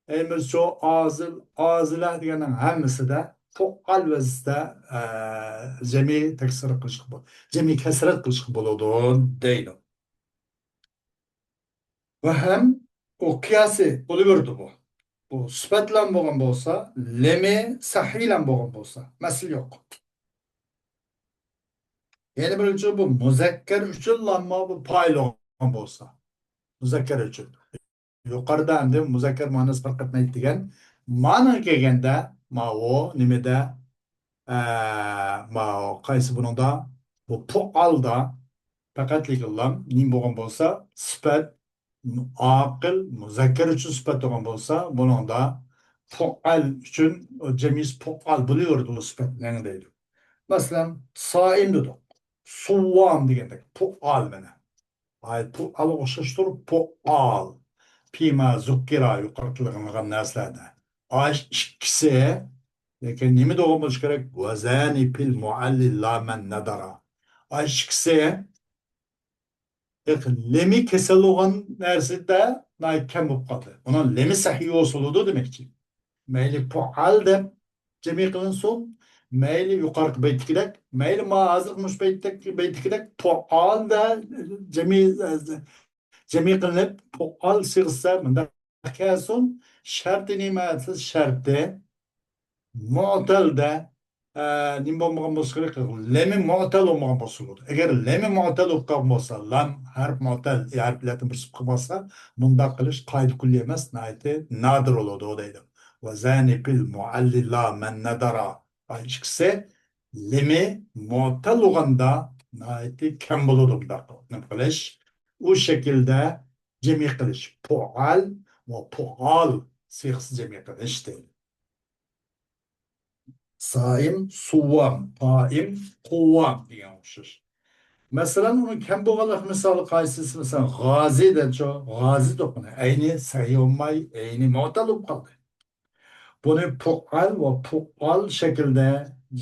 ئەيمىرچو، ئازىل، ئازىلە دېگەننىڭ ھەممىسىدە پۇئال ۋەزنىدە، ئە، جەمئىي تەكسىر قىلىشقا بول-، جەمئىي كەسرەت قىلىشقا بولىدۇ دەيدۇ. ۋە ھەم ئۇ قىياسى بولۇۋېرىدۇ بۇ. بۇ سۈپەتلەن بولغان بولسا، لېمى سەھىلەن بولغان بولسا، مەسىلە يوق. يەنە بىرىنچى، بۇ مۇزەككەر ئۈچۈن لامما بۇ پائىل بولغان بولسا، مۇزەككەر ئۈچۈن. يۇقىرىدا ئەمدى مۇزەككەر مۇئەننەس پەرق ئەتمەيدۇ دېگەن مانا كەلگەندە، ماۋۇ نېمىدە، ئە، ماۋۇ قايسى بۇنىڭدا؟ بۇ پۇئالدا پەقەتلىك لام نېمە بولغان بولسا، سۈپەت، ئاقىل، مۇزەككەر ئۈچۈن سۈپەت بولغان بولسا، بۇنىڭدا پۇئال ئۈچۈن جەمئىيسى پۇئال بولۇۋېرىدۇ، بۇ سۈپەتنىڭ دەيدۇ. مەسىلەن، سائىم دېدۇق. سۇۋۋام دېگەندەك، پۇئال مانا. ئاي، پۇئالغا ئوخشاشتۇر، پۇئال. پىما زۇككىرا، يۇقىرى تىلغا ئېلىنغان نەرسىلەردە. ئاي، ئىككىسى، لېكىن نېمە دېگەن بولۇش كېرەك؟ ۋەزانى پىل مۇئەللى لا مەن نەدەرا. ئاي، ئىككىسى، لېمى كەسەل بولغان نەرسىدە ناھايىتى كەم بولۇپ قالدى. ئۇنىڭ لېمى سەھىھ بولسا بولىدۇ دېمەكچى. مەيلى پۇئال دەپ جەمئىي قىلىنسۇن، مەيلى يۇقىرىقى بەيتتىكىدەك، مەيلى ما ھازىرقى مۇشۇ بەيتتەك، بەيتتىكىدەك پۇئال دە جەمئىي، جەمئىي قىلىنىپ، پۇئال سىغىسى مۇنداق كەلسۇن. شەرتى نېمە؟ شەرتى مۇئتەلدە، ئە، نېمە بولمىغان بولسا كېرەك؟ لېمى مۇئتەل بولمىغان بولسا بولىدۇ. ئەگەر لېمى مۇئتەل بولۇپ قالغان بولسا، لام ھەرپ مۇئتەل، ھەرپلەردىن بىرسى بولۇپ قالمىسا، مۇنداق قىلىش قائىدە كۈللى ئەمەس، ناھايىتى نادىر بولىدۇ دەيدۇ. ۋە زانى پىل مۇئەللى لا مەن نەدەرا. ئىككىسى لېمى مۇئتەل بولغاندا ناھايىتى كەم بولىدۇ بۇنداق نېمە قىلىش. ئۇ شەكىلدە جەمئىي قىلىش. پۇئال ۋە پۇئال سىغىسى جەمئىي قىلىش دەيدۇ. سائىم، سۇۋۋام، قائىم، قۇۋۋام دېگەن ئوخشاش. مەسىلەن، ئۇنىڭ كەم بولغانلىق مىسالى قايسىسى؟ مەسىلەن، غازى دەچۇ، غازى دوقۇنى. ئەينى سەھىھ بولماي، ئەينى مۇئتەل بولۇپ قالدى. بۇنى پۇئال ۋە پۇئال شەكلىدە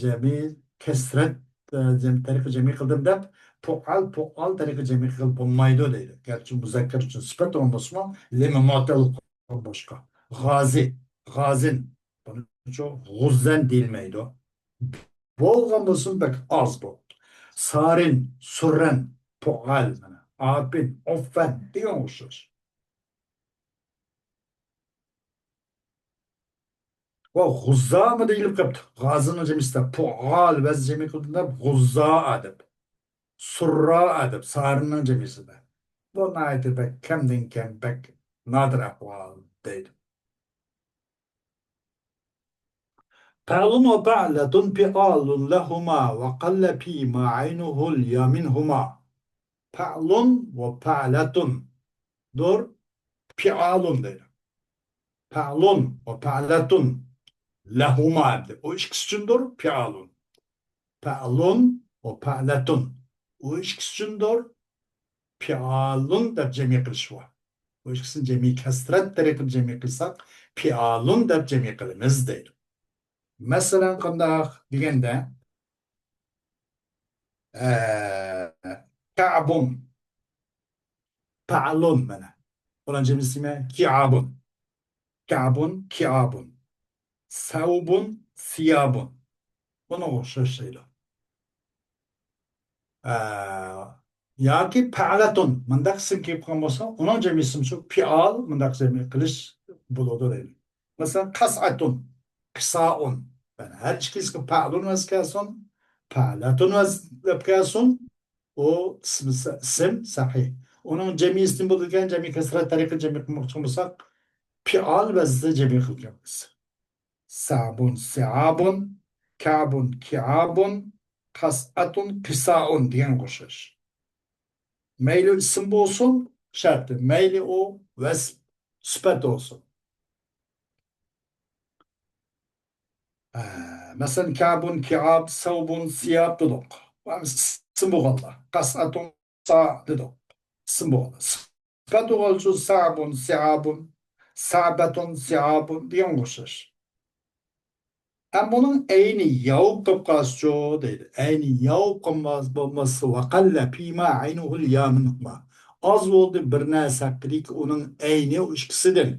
جەمئىي كەسرەت، ئە، جەم-، تەرىقە جەمئىي قىلدىم دەپ، پۇئال، پۇئال تەرىقە جەمئىي قىلىپ بولمايدۇ دەيدۇ. گەرچە مۇزەككەر ئۈچۈن سۈپەت ئورۇن بولسىمۇ، لېمى مۇئتەل بولۇشقا. غازى، غازىن. بۇنىڭ ئۈچۈن غۇززەن دېيىلمەيدۇ. بولغان بولسۇن، بەك ئاز بولدى. سارىن، سۇررەن، پۇئال، مانا، ئاپىن، ئۇففەن دېگەن ئوخشاش. ۋە غۇززامۇ دېيىلىپ قاپتۇ. غازىنىڭ جەمئىيسىدە پۇئال ۋەز جەمئىي قىلدى دەپ، غۇززا دەپ، سۇررا دەپ، سارىننىڭ جەمئىيسىدە. بۇ ناھايىتى بەك كەمدىن كەم، بەك نادىر ئەھۋال دەيدۇ. پەئلۇن ۋە پەئلەتۇن پىئالۇن لەھۇما ۋە قەللە پىما ئەينۇھۇل يا مىنھۇما. پەئلۇن ۋە پەئلەتۇن دۇر، پىئالۇن دەيدۇ. پەئلۇن ۋە پەئلەتۇن لەھۇما دەيدۇ. ئۇ ئىككىسى ئۈچۈندۇر، پىئالۇن. پەئلۇن ۋە پەئلەتۇن. ئۇ ئىككىسى ئۈچۈندۇر، پىئالۇن دەپ جەمئىي قىلىش بار. بۇ ئىككىسىنى جەمئىي كەسرەت تەرىقىدە جەمئىي قىلساق، پىئالۇن دەپ جەمئىي قىلىمىز دەيدۇ. مەسىلەن، قانداق دېگەندە، ئە، كەئبۇن، پەئلۇن مانا. ئۇلارنىڭ جەمئىيسى نېمە؟ كىئابۇن. كەئبۇن، كىئابۇن. سەۋبۇن، سىيابۇن. بۇنىڭغا ئوخشاش دەيدۇ. ئە، ياكى پەئلەتۇن، مۇنداق ئىسىم كېلىپ قالغان بولسا، ئۇنىڭ جەمئىيسىمۇ شۇ پىئال، مۇنداق جەمئىي قىلىش بولىدۇ دەيدۇ. مەسىلەن، قەسئەتۇن، قىسائۇن. يەنى ھەر ئىككىلىسىگە پەئلۇن ۋەز كەلسۇن، پەئلەتۇن ۋەز دەپ كەلسۇن، ئۇ ئىسمى سە-، ئىسىم سەھىھ. ئۇنىڭ جەمئىيسىنى بولىدىكەن، جەمئىي كەسرەت تەرىقىدە جەمئىي قىلماقچى بولساق، پىئال ۋەزنىدە جەمئىي قىلىمىز. سەبۇن، سىئابۇن، كەبۇن، كىئابۇن، قەسئەتۇن، قىسائۇن دېگەنگە ئوخشاش. مەيلى ئىسىم بولسۇن، شەرتى، مەيلى ئۇ ۋەسپ، سۈپەت بولسۇن. ئە، مەسىلەن، كەبۇن، كىئاب، سەۋبۇن، سىياب دېدۇق. بۇ ھەممىسى ئىسىم بولغانلار. قەسئەتۇن، سا دېدۇق. ئىسىم بولغانلار. سۈپەت بولغانلار ئۈچۈن سەبۇن، سىئابۇن، سەبەتۇن، سىئابۇن دېگەنگە ئوخشاش. ئەمما بۇنىڭ ئەينى ياۋۇپ قېلىپ قالسىچۇ دەيدۇ. ئەينى ياۋۇپ قالماس، بولماسا، ۋەقەللە پىما ئەينۇھۇل يا مىنھۇما. ئاز بولدى بىر نەرسە ھەققىدىكى ئۇنىڭ ئەينى ئۇ ئىككىسىدىن.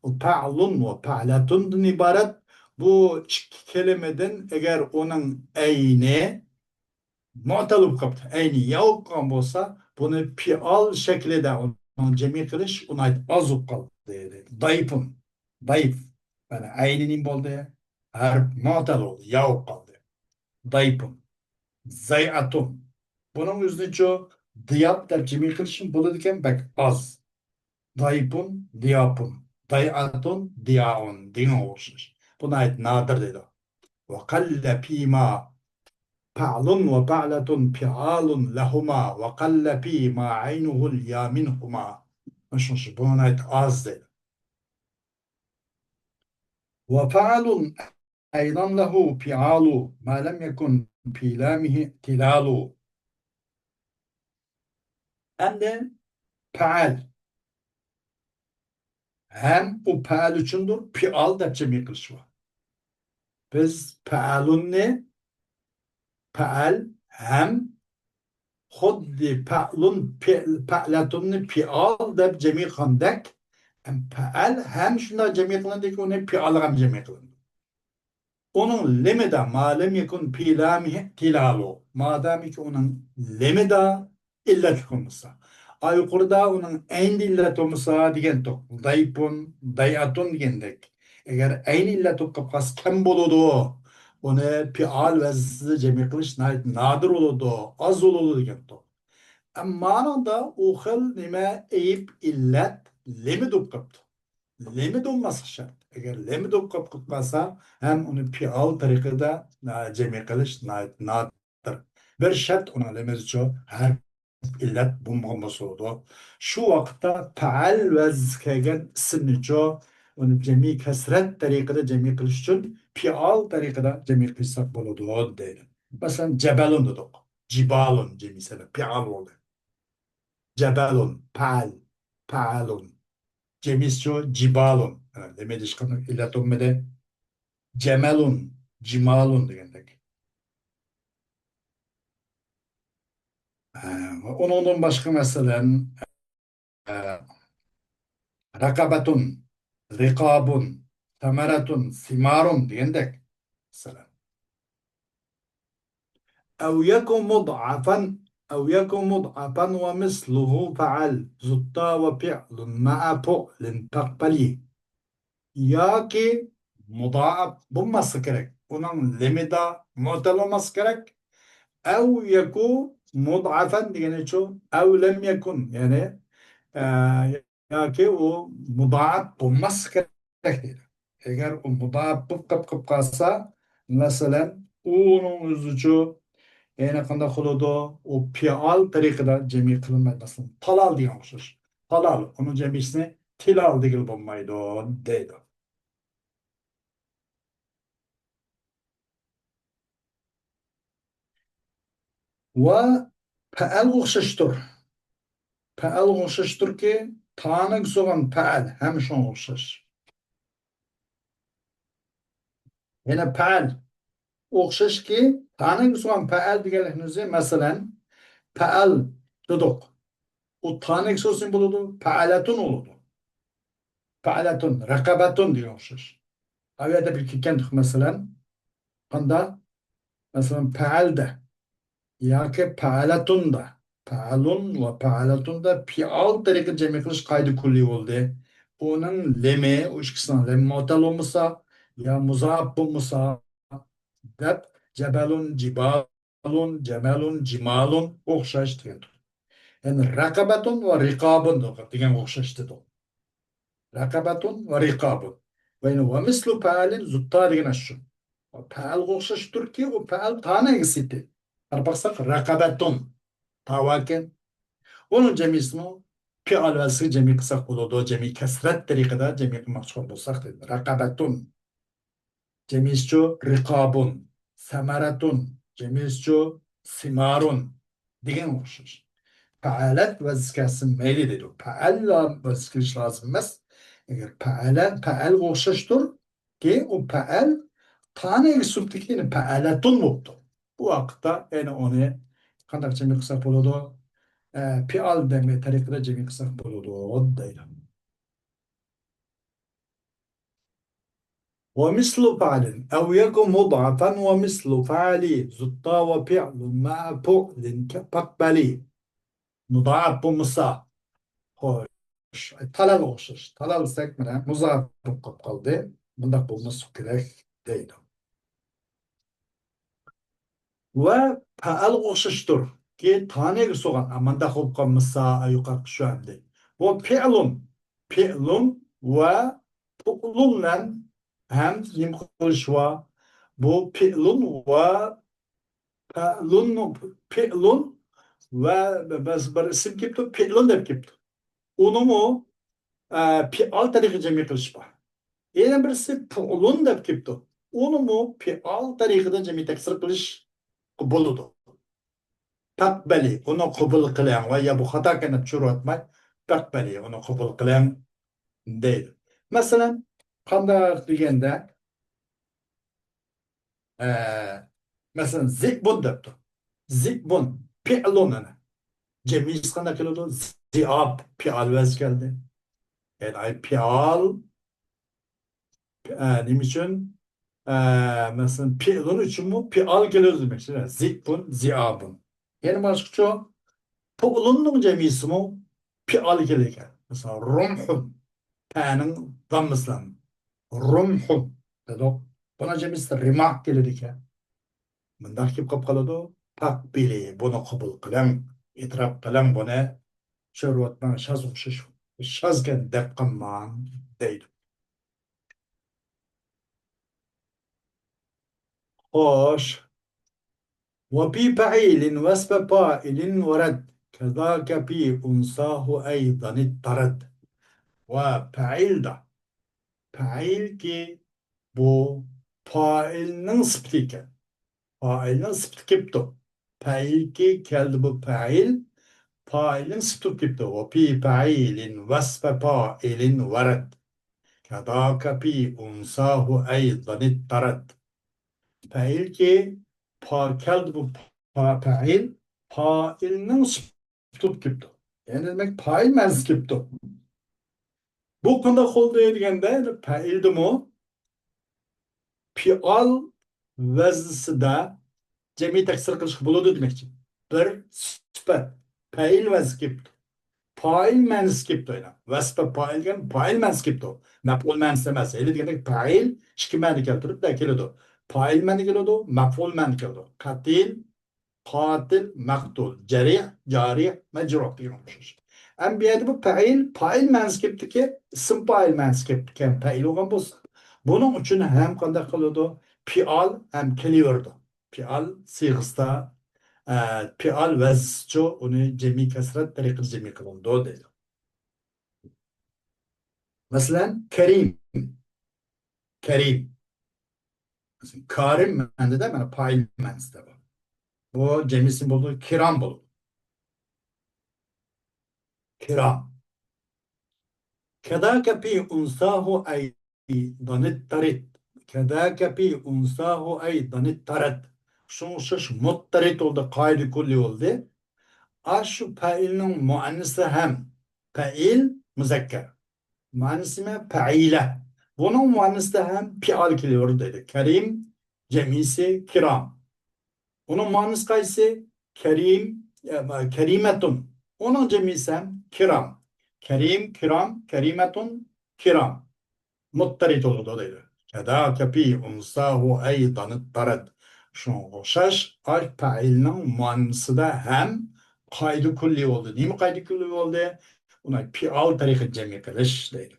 ئۇ پەئلۇن ۋە پەئلەتۇندىن ئىبارەت. بۇ ئىككى كەلىمىدىن ئەگەر ئۇنىڭ ئەينى مۇئتەل بولۇپ قاپتۇ. ئەينى ياۋۇپ قالغان بولسا، بۇنى پىئال شەكلىدە ئۇنىڭ جەمئىي قىلىش ئۇ ناھايىتى ئاز بولۇپ قالدى. دەيپۇن. دەيپ. يەنى ئەينى نېمە بولدى؟ ھەرپ مۇئتەل بولدى. ياۋۇپ قالدى. دەيپۇن. زەيئەتۇن. بۇنىڭ ئۆزىنىچۇ دىياپ دەپ جەمئىي قىلىشمۇ بولىدىكەن، بەك ئاز. دايپۇن، دىياپۇن، دايئەتۇن، دىيائۇن دېگەنگە ئوخشاش. بۇ ناھايىتى نادىر دەيدۇ. ۋەقەللە پىما پەئلۇن ۋە پەئلەتۇن پىئالۇن لەھۇما ۋەقەللە پىما ئەينۇھۇل يا مىنھۇما. شۇنىڭ ئۈچۈن بۇ ناھايىتى ئاز دەيدۇ. ۋە پەئلۇن ئەيضەن لەھۇ پىئالۇ ما لەم يەكۇن پى لامىھى تىلالۇ. ئەمدى پەئەل. ھەم ئۇ پەئەل ئۈچۈندۇر، پىئال دەپ جەمئىي قىلىش بار. بىز پەئەلۇننى پەئەل ھەم خۇددى پەئلۇن، پە-، پەئلەتۇننى پىئال دەپ جەمئىي قىلغاندەك، ھەم پەئەل ھەم شۇنداق جەمئىي قىلىندىكى، ئۇنى پىئالغا ھەم جەمئىي قىلىندى. ئۇنىڭ لىمىدا، ما لەم يەكۇن پى لامىھى تىلالۇ. مادامىكى ئۇنىڭ لىمىدا ئىللەتلىك بولمىسا. ئا، يۇقىرىدا ئۇنىڭ ئەينىدە ئىللەت بولمىسا دېگەنتۇق. دايپۇن، دايئەتۇن دېگەندەك. ئەگەر ئەينى ئىللەت بولۇپ قالسا كەم بولىدۇ. ئۇنى پىئال ۋەزنىدە جەمئىي قىلىش ناھايىتى نادىر بولىدۇ، ئاز بولىدۇ دېگەنتۇق. ئەمما مانىڭدا ئۇ خىل نېمە ئەيىب ئىللەت لىمىدا بولۇپ قاپتۇ. لىمىدا بولماسلىق شەرت. ئەگەر لىمىدا بولۇپ قاپ-، قالسا، ھەم ئۇنى پىئال تەرىقىدە، ئە، جەمئىي قىلىش ناھايىتى نادىر. بىر شەرت ئۇنىڭ لىمىدىچۇ ھەرپ ئىللەت بولمىغان بولسا بولىدۇ. شۇ ۋاقىتتا پەئەل ۋەز كەلگەن ئىسىمنىچۇ ئۇنى جەمئىي كەسرەت تەرىقىدە جەمئىي قىلىش ئۈچۈن پىئال تەرىقىدە جەمئىي قىلساق بولىدۇ دەيدۇ. مەسىلەن، جەبەلۇن دېدۇق. جىبالۇن، جىمىسەدە پىئال بولدى. جەبەلۇن، پەئەل، پەئەلۇن. جىمىسچۇ، جىبالۇن. ھە، نېمە دېيىشقا ئىللەت بولمىدى؟ جەمەلۇن، جىمالۇن دېگەندەك. ھە، ئۇنىڭدىن باشقا، مەسىلەن، رەقەبەتۇن، رىقابۇن، سەمەرەتۇن، سىمارۇن دېگەندەك. مەسىلەن. ئەۋ يەكۇ مۇدئەفەن، ئەۋ يەكۇ مۇدئەفەن ۋە مىسلۇھۇ فەئەل، زۇتتا ۋە پىئلۇن مەئە پۇئلىن پەقبەلى. ياكى مۇدائەپ بولماسلىقى كېرەك. ئۇنىڭ لېمىدا مۇئتەل بولماسلىقى كېرەك. ئەۋ يەكۇ مۇدئەفەن دېگىنىچۇ، ئەۋ لەم يەكۇن، يەنى، ئە، ياكى ئۇ مۇدائەپ بولماسلىقى كېرەك دەيدۇ. ئەگەر ئۇ مۇدائەپ بولۇپ قېلىپ، قېلىپ قالسا، مەسىلەن، ئۇنىڭ ئۆزىچۇ، يەنە قانداق قىلىدۇ؟ ئۇ پىئال تەرىقىدە جەمئىي قىلىنمايدۇ. مەسىلەن، تالال دېگەن ئوخشاش. تالال، ئۇنىڭ جەمئىيسىنى تىلال دېگىلى بولمايدۇ، دەيدۇ. ۋە پەئەلگە ئوخشاشتۇر. پەئەلگە ئوخشاشتۇركى، تانىگە سوغان پەئەل ھەم شۇڭا ئوخشاش. يەنە پەئەل ئوخشاشكى، تانىگە سوغان پەئەل دېگەنلىكنى ئۆزى، مەسىلەن، پەئەل دېدۇق. ئۇ تانىگە سوسۇن بولىدۇ، پەئەلەتۇن بولىدۇ. پەئەلەتۇن، رەقەبەتۇن دېگەن ئوخشاش. ئا يەردە بىر كەتكەن، مەسىلەن، قاندا؟ مەسىلەن، پەئەلدە ياكى پەئەلەتۇندا. پەئەلۇن ۋە پەئەلەتۇندا پىئال تەرىقىدە جەمئىي قىلىش قائىدە كۈللى بولدى. ئۇنىڭ لېمى، ئۇ ئىككىسىنىڭ لېمى مۇئتەل بولمىسا يا مۇزائەپ بولمىسا، دەپ، جەبەلۇن، جىبالۇن، جەمەلۇن، جىمالۇن ئوخشاش دېگەن. يەنى رەقەبەتۇن ۋە رىقابۇن دېگەن ئوخشاش دېدۇق. رەقەبەتۇن ۋە رىقابۇن. ۋە يەنە ۋە مىسلۇ پەئەلىن زۇتتا دېگەن ئاشۇ. پەئەلگە ئوخشاشتۇركى، ئۇ پەئەل تانىگە سىتى. قاراپ باقساق، رەقەبەتۇن. تاۋاكەن. ئۇنىڭ جەمئىيسىمۇ پىئال ۋەزىگە جەمئىي قىلساق بولىدۇ. جەمئىي كەسرەت تەرىقىدە جەمئىي قىلماقچى بولساق دېدى. رەقەبەتۇن. جەمئىيسىچۇ رىقابۇن، سەمەرەتۇن، جەمئىيسىچۇ سىمارۇن دېگەنگە ئوخشاش. پەئەلەت ۋەزىگە كەلسە مەيلى دەيدۇ. پەئەل ۋەزىگە كېلىشى لازىم ئەمەس. ئەگەر پەئەلە، پەئەلگە ئوخشاشتۇركى، ئۇ پەئەل تانىگە سۈپتىكى، يەنى پەئەلەتۇن بوپتۇ. بۇ ۋاقىتتا يەنە ئۇنى قانداق جەمئىي قىلساق بولىدۇ؟ ئە، پىئال دەمى تەرىقىدە جەمئىي قىلساق بولىدۇ، دەيدۇ. ومثل فعل أو يك مضعفا ومثل فعل زدت وفعل مع فعل فاقبل. مۇزائەپ بولمىسا، خوش، تالال ئوخشاش. تالال دېسەك، مانا، مۇزائەپ بولۇپ قالدى. بۇنداق بولماسلىقى كېرەك دەيدۇ. ۋە پەئەلگە ئوخشاشتۇر. كېيىن تانىگە سوغان، ئە، مانداق بولۇپ قالمىسا، ئە، يۇقىرىقى شۇ ئەمدى. بۇ پېئلۇن، پېئلۇن ۋە پۇئلۇن بىلەن ھەم نېمە قىلىش بار؟ بۇ پېئلۇن ۋە پەئلۇن، پېئلۇن ۋە بىر، بىر ئىسىم كېلىپتۇ، پېئلۇن دەپ كېلىپتۇ. ئۇنىمۇ، ئە، پېئال تەرىقىدە جەمئىي قىلىش بار. يەنە بىرسى پۇئلۇن دەپ كېلىپتۇ. ئۇنىمۇ پېئال تەرىقىدە جەمئىي تەكسىر قىلىش بولىدۇ. پەقبەلى، ئۇنى قوبۇل قىلىڭ ۋە يا بۇ خاتاكەن دەپ چۈشۈرۈۋەتمەي، پەقبەلى، ئۇنى قوبۇل قىلىڭ دەيدۇ. مەسىلەن، قانداق دېگەندە، ئە، مەسىلەن، زىئبۇن دەپتۇ. زىئبۇن، پېئلۇن ئەنە. جەمئىيسى قانداق كېلىدۇ؟ زىئاب، پېئال ۋەزىگە كەلدى. يەنى ئاي پېئال، ئە، نېمە ئۈچۈن؟ ئە، مەسىلەن، پېئلۇن ئۈچۈنمۇ پېئال كېلىدۇ دېمەكچى. زىئبۇن، زىئابۇن. يەنە باشقىچە، پۇئلۇننىڭ جەمئىيسىمۇ پېئال كېلىدىكەن. مەسىلەن، رۇمھۇن. پەنىڭ داممىسى بىلەن. رۇمھۇن دېدۇق. بۇنىڭ جەمئىيسى رىماھ كېلىدىكەن. مۇنداق كېلىپ قالىدۇ. پەقبىلى، بۇنى قوبۇل قىلىڭ. ئېتىراپ قىلىڭ بۇنى. چۈشۈرۈۋەتمەڭ، شاز ئوخشاش، شازكەن دەپ قالماڭ دەيدۇ. خوش. وفي فعيل واسم فاعل ورد، كذاك في أنثاه أيضا اضطرد. ۋە پەئىلدا. پەئىلكى بۇ پائىلنىڭ سۈپىتى ئىكەن. پائىلنىڭ سۈپىتى كېلىپتۇ. پەئىلكى كەلدى بۇ پەئىل، پائىلنىڭ سۈپىتى بولۇپ كېلىپتۇ. وفي فعيل وصف فاعل ورد. كذاك في أنثاه أيضا اضطرد. پەئىلكى پا-، كەلدى بۇ پا-، پەئىل، پائىلنىڭ سۈپىتى بولۇپ كېلىپتۇ. يەنى دېمەك، پائىل مەنىسى كېلىپتۇ. بۇ قانداق بولدى دېگەندە، پەئىلدىمۇ پىئال ۋەزنىسىدە جەمئىي تەكسىر قىلىشقا بولىدۇ دېمەكچى. بىر سۈپەت، پەئىل ۋەزنى كېلىپتۇ. پائىل مەنىسى كېلىپتۇ يەنە. ۋەسپە پائىل دېگەن پائىل مەنىسى كېلىپتۇ. مەپئۇل مەنىسى ئەمەس. ھېلى دېگەندەك پەئىل ئىككى مەنە كەلتۈرۈپ كېلىدۇ. پائىل مەنە كېلىدۇ، مەپئۇل مەنە كېلىدۇ. قەتىل، قاتىل، مەقتۇل، جەرىھ، جارىھ، مەجرۇھ دېگەن ئوخشاش. ئەمما بۇ يەردە بۇ پەئىل، پائىل مەنىسى كېلىپتىكەن، ئىسىم پائىل مەنىسى كېلىپتىكەن، پەئىل بولغان بولسا. بۇنىڭ ئۈچۈن ھەم قانداق قىلىدۇ؟ پىئال ھەم كېلىۋېرىدۇ. پىئال سىيغىسىدا، ئە، پىئال ۋەزنىچۇ ئۇنى جەمئىي كەسرەت تەرىقىدە جەمئىي قىلىنىدۇ دەيدۇ. مەسىلەن، كەرىم. كەرىم. مەسىلەن، كارىم مەنىدە، مانا، پائىل مەنىسىدە بار. بۇ جەمئىي ئىسىم بولىدۇ، كىرام بولىدۇ. كىرام. كذاك في أنثاه أيضا اضطرد. كذاك في أنثاه أيضا اضطرد. شۇڭا ئوخشاش مۇتتەرىد بولدى، قائىدە كۈللى بولدى. ئاشۇ پەئىلنىڭ مۇئەننىسى ھەم پەئىل مۇزەككەر. مۇئەننىسى نېمە؟ پەئىلە. بۇنىڭ مۇئەننىسىدە ھەم پىئال كېلىۋېرىدۇ دەيدۇ. كەرىم، جەمئىيسى كىرام. ئۇنىڭ مۇئەننىسى قايسى؟ كەرىم، ئە، كەرىمەتۇن. ئۇنىڭ جەمئىيسى ھەم كىرام. كەرىم، كىرام، كەرىمەتۇن، كىرام. مۇتتەرىد بولىدۇ دەيدۇ. كذاك في أنثاه أيضا اضطرد. شۇنىڭغا ئوخشاش، ئاي پەئىلنىڭ مۇئەننىسىدە ھەم قائىدە كۈللى بولدى. نېمە قائىدە كۈللى بولدى؟ ئۇنى پىئال تەرىقىدە جەمئىي قىلىش دەيدۇ.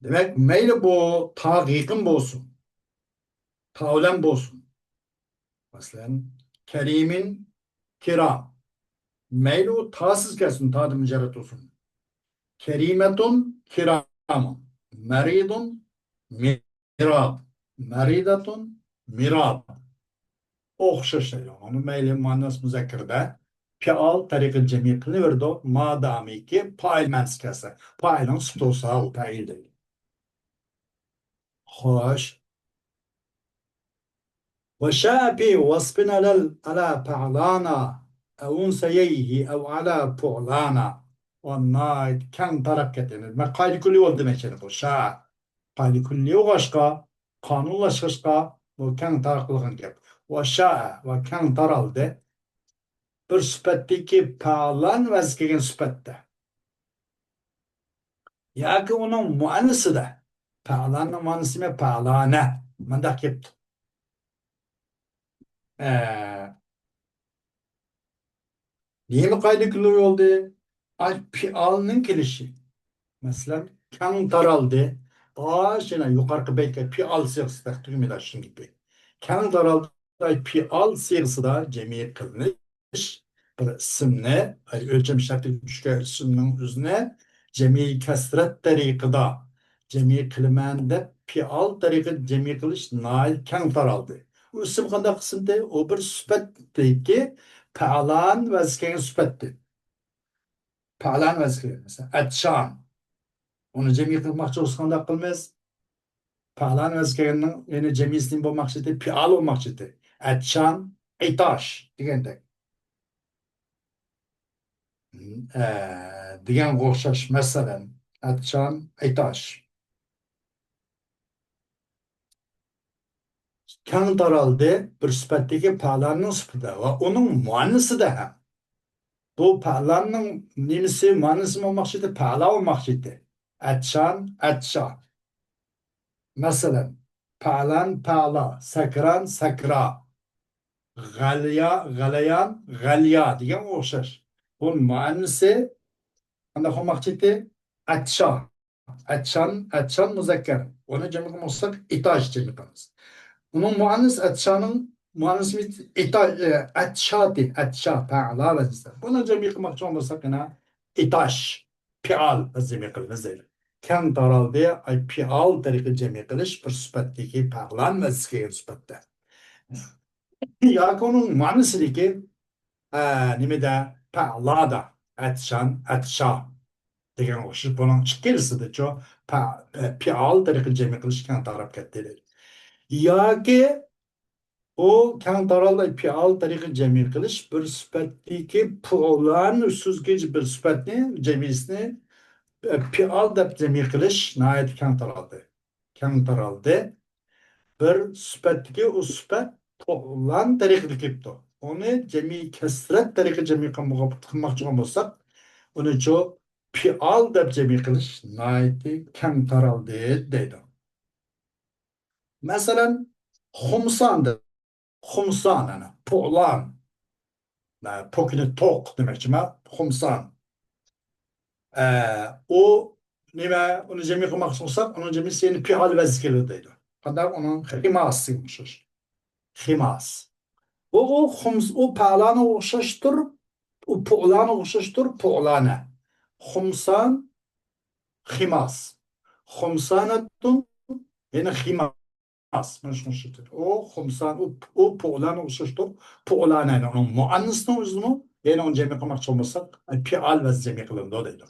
دېمەك، مەيلى بۇ تاغا يېقىن بولسۇن، تا بىلەن بولسۇن. مەسىلەن، كەرىمىن كىرام. مەيلى ئۇ تاسىز كەلسۇن، تادىن مۇجەررەت بولسۇن. كەرىمەتۇن كىرامۇن. مەرىدۇن مىراد. مەرىدەتۇن مىراد. ئوخشاش دەيدۇ. ئۇنى مەيلى مۇئەننەس مۇزەككەردە پىئال تەرىقىدە جەمئىي قىلىنىۋېرىدۇ. مادامىكى پائىل مەنىسى كەلسە، پائىلنىڭ سۈپىتى بولسا، ئۇ پەئىل دەيدۇ. خوش. وشاء في وصف على، على فعلانا أو أنثييه أو على فعلانا. ئۇ ناھايىتى كەڭ تارقىپ كەتكەن. مەن قائىدە كۈللى بولدى دېمەكچى بۇ. شاء. قائىدە كۈللى بولغاچقا، قانۇنلاشقاچقا، بۇ كەڭ تارقالغان گەپ. وشاء، ۋە كەڭ تارالدى. بىر سۈپەتتىكى پەئلان ۋەزىگە كەلگەن سۈپەتتە. ياكى ئۇنىڭ مۇئەننىسىدە. پەئلاننىڭ مۇئەننىسى نېمە؟ پەئلانە. مۇنداق كېلىپتۇ. ئە، نېمە قائىدە كۈللى بولدى؟ ئاي پىئالنىڭ كېلىشى. مەسىلەن، كەڭ تارالدى. ئاشۇ يۇقىرىقى بەيتكە پىئال سىيغىسىدا تۈگىمىدى شۇنىڭ گېپى. كەڭ تارالدى، ئاي پىئال سىيغىسىدا جەمئىي قىلىنىش بىر ئىسىمنى، ئاي ئۆلچەم شەرتىگە چۈشكەن ئىسىمنىڭ ئۆزىنى جەمئىي كەسرەت تەرىقىدا جەمئىي قىلىمەن دەپ پىئال تەرىقىدە جەمئىي قىلىش ناھايىتى كەڭ تارالدى. ئۇ ئىسىم قانداق ئىسىمدى؟ ئۇ بىر سۈپەتتىكى پەئلان ۋەزىگە كەلگەن سۈپەتتى. پەئلان ۋەزىگە كەلگەن. مەسىلەن، ئەتشان. ئۇنى جەمئىي قىلماقچى بولسا قانداق قىلىمىز؟ پەئلان ۋەزىگە كەلگەننىڭ يەنە جەمئىيسى نېمە بولماقچى ئىدى؟ پىئال بولماقچى ئىدى. ئەتشان، ئىتاش دېگەندەك. ئە، دېگەنگە ئوخشاش. مەسىلەن، ئەتشان، ئىتاش. كەڭ تارالدى، بىر سۈپەتتىكى پەئلاننىڭ سۈپىتىدە ۋە ئۇنىڭ مۇئەننىسىدە ھەم. بۇ پەئلاننىڭ نېمىسى، مۇئەننىسى بولماقچى ئىدى؟ پەئلا بولماقچى ئىدى. ئەتشان، ئەتشا. مەسىلەن، پەئلان، پەئلا، سەكران، سەكرا، غەليا، غەلەيان، غەليا دېگەن ئوخشاش. بۇ مۇئەننىسى قانداق بولماقچى ئىدى؟ ئەتشا. ئەتشان، ئەتشان مۇزەككەر. ئۇنى جەمئىي قىلماقچى بولساق، ئىتاش جەمئىي قىلىمىز. ئۇنىڭ مۇئەننىس ئەتشانىڭ مۇئەننىسى ئىتا-، ئە، ئەتشاتى، ئەتشا، پەئلا ۋەزنىسىدە. بۇنى جەمئىي قىلماقچى بولساق، يەنە ئىتاش، پىئال ۋەزنى جەمئىي قىلىمىز دەيدۇ. كەڭ تارالدى. ئاي، پېئال تەرىقىدە جەمئىي قىلىش بىر سۈپەتتىكى پەئلان ۋەزنىگە كەلگەن سۈپەتتە. ياكى ئۇنىڭ مەنىسىدىكى، ئە، نېمىدە، پەئلادا، ئەتشان، ئەتشا دېگەن ئوخشاش. بۇنىڭ ئىككىلىسىدىچۇ پە-، پە-، پېئال تەرىقىدە جەمئىي قىلىش كەڭ تاراپ كەتتى دەيدۇ. ياكى ئۇ كەڭ تارالدى، پېئال تەرىقىدە جەمئىي قىلىش بىر سۈپەتتىكى پۇئلان سۆزگە بىر سۈپەتنى، جەمئىيسىنى، ئە، پېئال دەپ جەمئىي قىلىش ناھايىتى كەڭ تارالدى. كەڭ تارالدى. بىر سۈپەتتىكى ئۇ سۈپەت پۇئلان تەرىقىدە كېلىپتۇ. ئۇنى جەمئىي كەسرەت تەرىقىدە جەمئىي قىلمىغا-، قىلماقچى بولغان بولساق، ئۇنىچۇ پېئال دەپ جەمئىي قىلىش ناھايىتى كەڭ تارالدى دەيدۇ. مەسىلەن، خۇمسان دەپ، خۇمسان، ئەنە، پۇئلان. مە-، پوكىنى توق دېمەكچىمەن، خۇمسان. ئە، ئۇ نېمە، ئۇنى جەمئىي قىلماقچى بولساق، ئۇنىڭ جەمئىيسى يەنە پېئال ۋەزنىگە كېلىدۇ دەيدۇ. قانداق؟ ئۇنىڭ خىماسىغا ئوخشاش. خىماس. ئۇ، ئۇ خۇمس-، ئۇ پەئلانغا ئوخشاشتۇر، ئۇ پۇئلانغا ئوخشاشتۇر، پۇئلانە. خۇمسان، خىماس. خۇمسانەتۇن، يەنە خىماس. مانا شۇنى ئوخشىتىدۇ. ئۇ خۇمسان، ئۇ، ئۇ پۇئلانغا ئوخشاشتۇر، پۇئلانە. يەنى ئۇنىڭ مۇئەننىسىنىڭ ئۆزىمۇ، يەنى ئۇنى جەمئىي قىلماقچى بولمىساق، پېئال ۋەزنى جەمئىي قىلىنىدۇ دەيدۇ.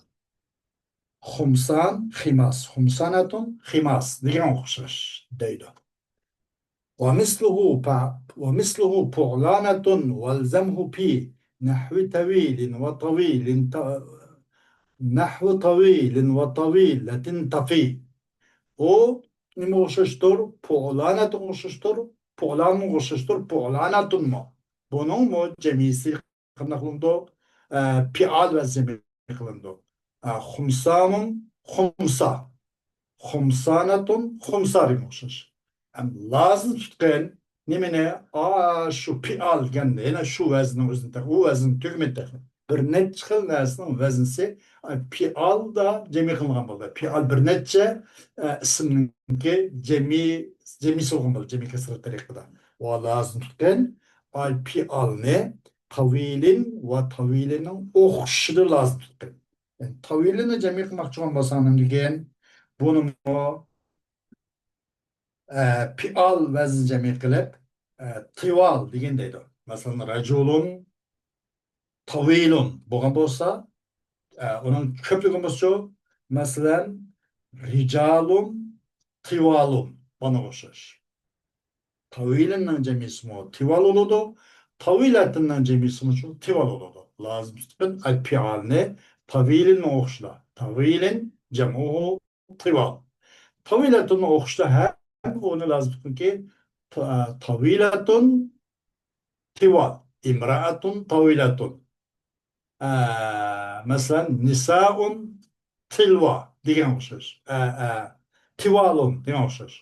خۇمسان، خىماس، خۇمسانەتۇن، خىماس دېگەن ئوخشاش دەيدۇ. ومثله ف-، ومثله فعلانة والزمه في نحو طويل وطويل ط-، نحو طويل وطويلة تفي. ئۇ نېمە ئوخشاشتۇر؟ پۇئلانەتقە ئوخشاشتۇر، پۇئلانغا ئوخشاشتۇر، پۇئلانەتۇنمۇ. بۇنىڭمۇ جەمئىيسى قانداق قىلىنىدۇ؟ ئە، پېئال ۋەزنى قىلىنىدۇ. ئە، خۇمسانۇن، خۇمسا. خۇمسانەتۇن، خۇمسا دېگەن ئوخشاش. ئەمدى لازىم تۇتقىن نېمىنى؟ ئا، شۇ پېئال دېگەندە، يەنە شۇ ۋەزننىڭ ئۆزىنى تېخى، ئۇ ۋەزن تۈگىمىدى تېخى. بىر نەچچە خىل نەرسىنىڭ ۋەزنىسى، ئە، پېئالدا جەمئىي قىلىنغان بولدى. پېئال بىر نەچچە، ئە، ئىسىمنىڭكى جەمئىي، جەمئىيسى بولغان بولدى، جەمئىي كەسرەت تەرىقىدە. ۋە لازىم تۇتقىن، ئاي، پېئالنى تاۋىلىن ۋە تاۋىلىنىڭ ئوخشىشىدا لازىم تۇتقىن. يەنى تاۋىلىنى جەمئىي قىلماقچى بولغان بولساڭ، نېمە دېگەن؟ بۇنىمۇ، ئە، پېئال ۋەزنى جەمئىي قىلىپ، ئە، تىۋال دېگەن دەيدۇ. مەسىلەن، رەجۇلۇن تاۋىلۇن بولغان بولسا، ئە، ئۇنىڭ كۆپلۈكى بولسىچۇ؟ مەسىلەن، رىجالۇن تىۋالۇن. بۇنىڭغا ئوخشاش. تاۋىلىننىڭ جەمئىيسىمۇ تىۋال بولىدۇ. تاۋىلەتىننىڭ جەمئىيسىمۇ شۇ تىۋال بولىدۇ. لازىم تۇتقىن ئەل پېئالنى تاۋىلىننىڭ ئوخشىشىدا. تاۋىلىن جەمئۇھۇ تىۋال. تاۋىلەتۇننىڭ ئوخشىشىدا ھەم ئۇنى لازىم تۇتقىنكى تا-، تاۋىلەتۇن تىۋال. ئىمرائەتۇن تاۋىلەتۇن. ئە، مەسىلەن، نىسائۇن تىلۋا دېگەن ئوخشاش. ئە، ئە، تىۋالۇن دېگەن ئوخشاش.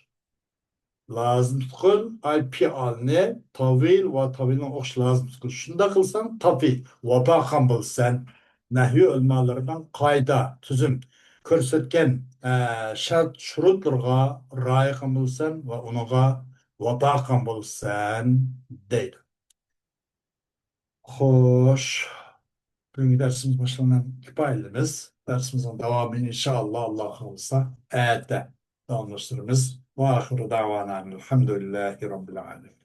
لازىم تۇتقىن، ئاي، پېئالنى تاۋىل ۋە تاۋىلنىڭ ئوخشىشى لازىم تۇتقىن. شۇنداق قىلساڭ، تاپى، ۋاپا قىلغان بولىسەن. نەھۋى ئۆلىمالىرىنىڭ قائىدە، تۈزۈم كۆرسەتكەن، ئە، شەرت، شۇرۇتلىرىغا رىئايە قىلغان بولىسەن ۋە ئۇنىڭغا ۋاپا قىلغان بولىسەن، دەيدۇ. خوش، بۈگۈنكى دەرسىمىز مۇشۇنىڭ بىلەن كۇپايىلىمىز. دەرسىمىزنىڭ داۋامىنى ئىنشائاللا، ئاللا خالىسا، ئەتە داۋاملاشتۇرىمىز. وآخر دعوانا الحمد لله رب العالمين.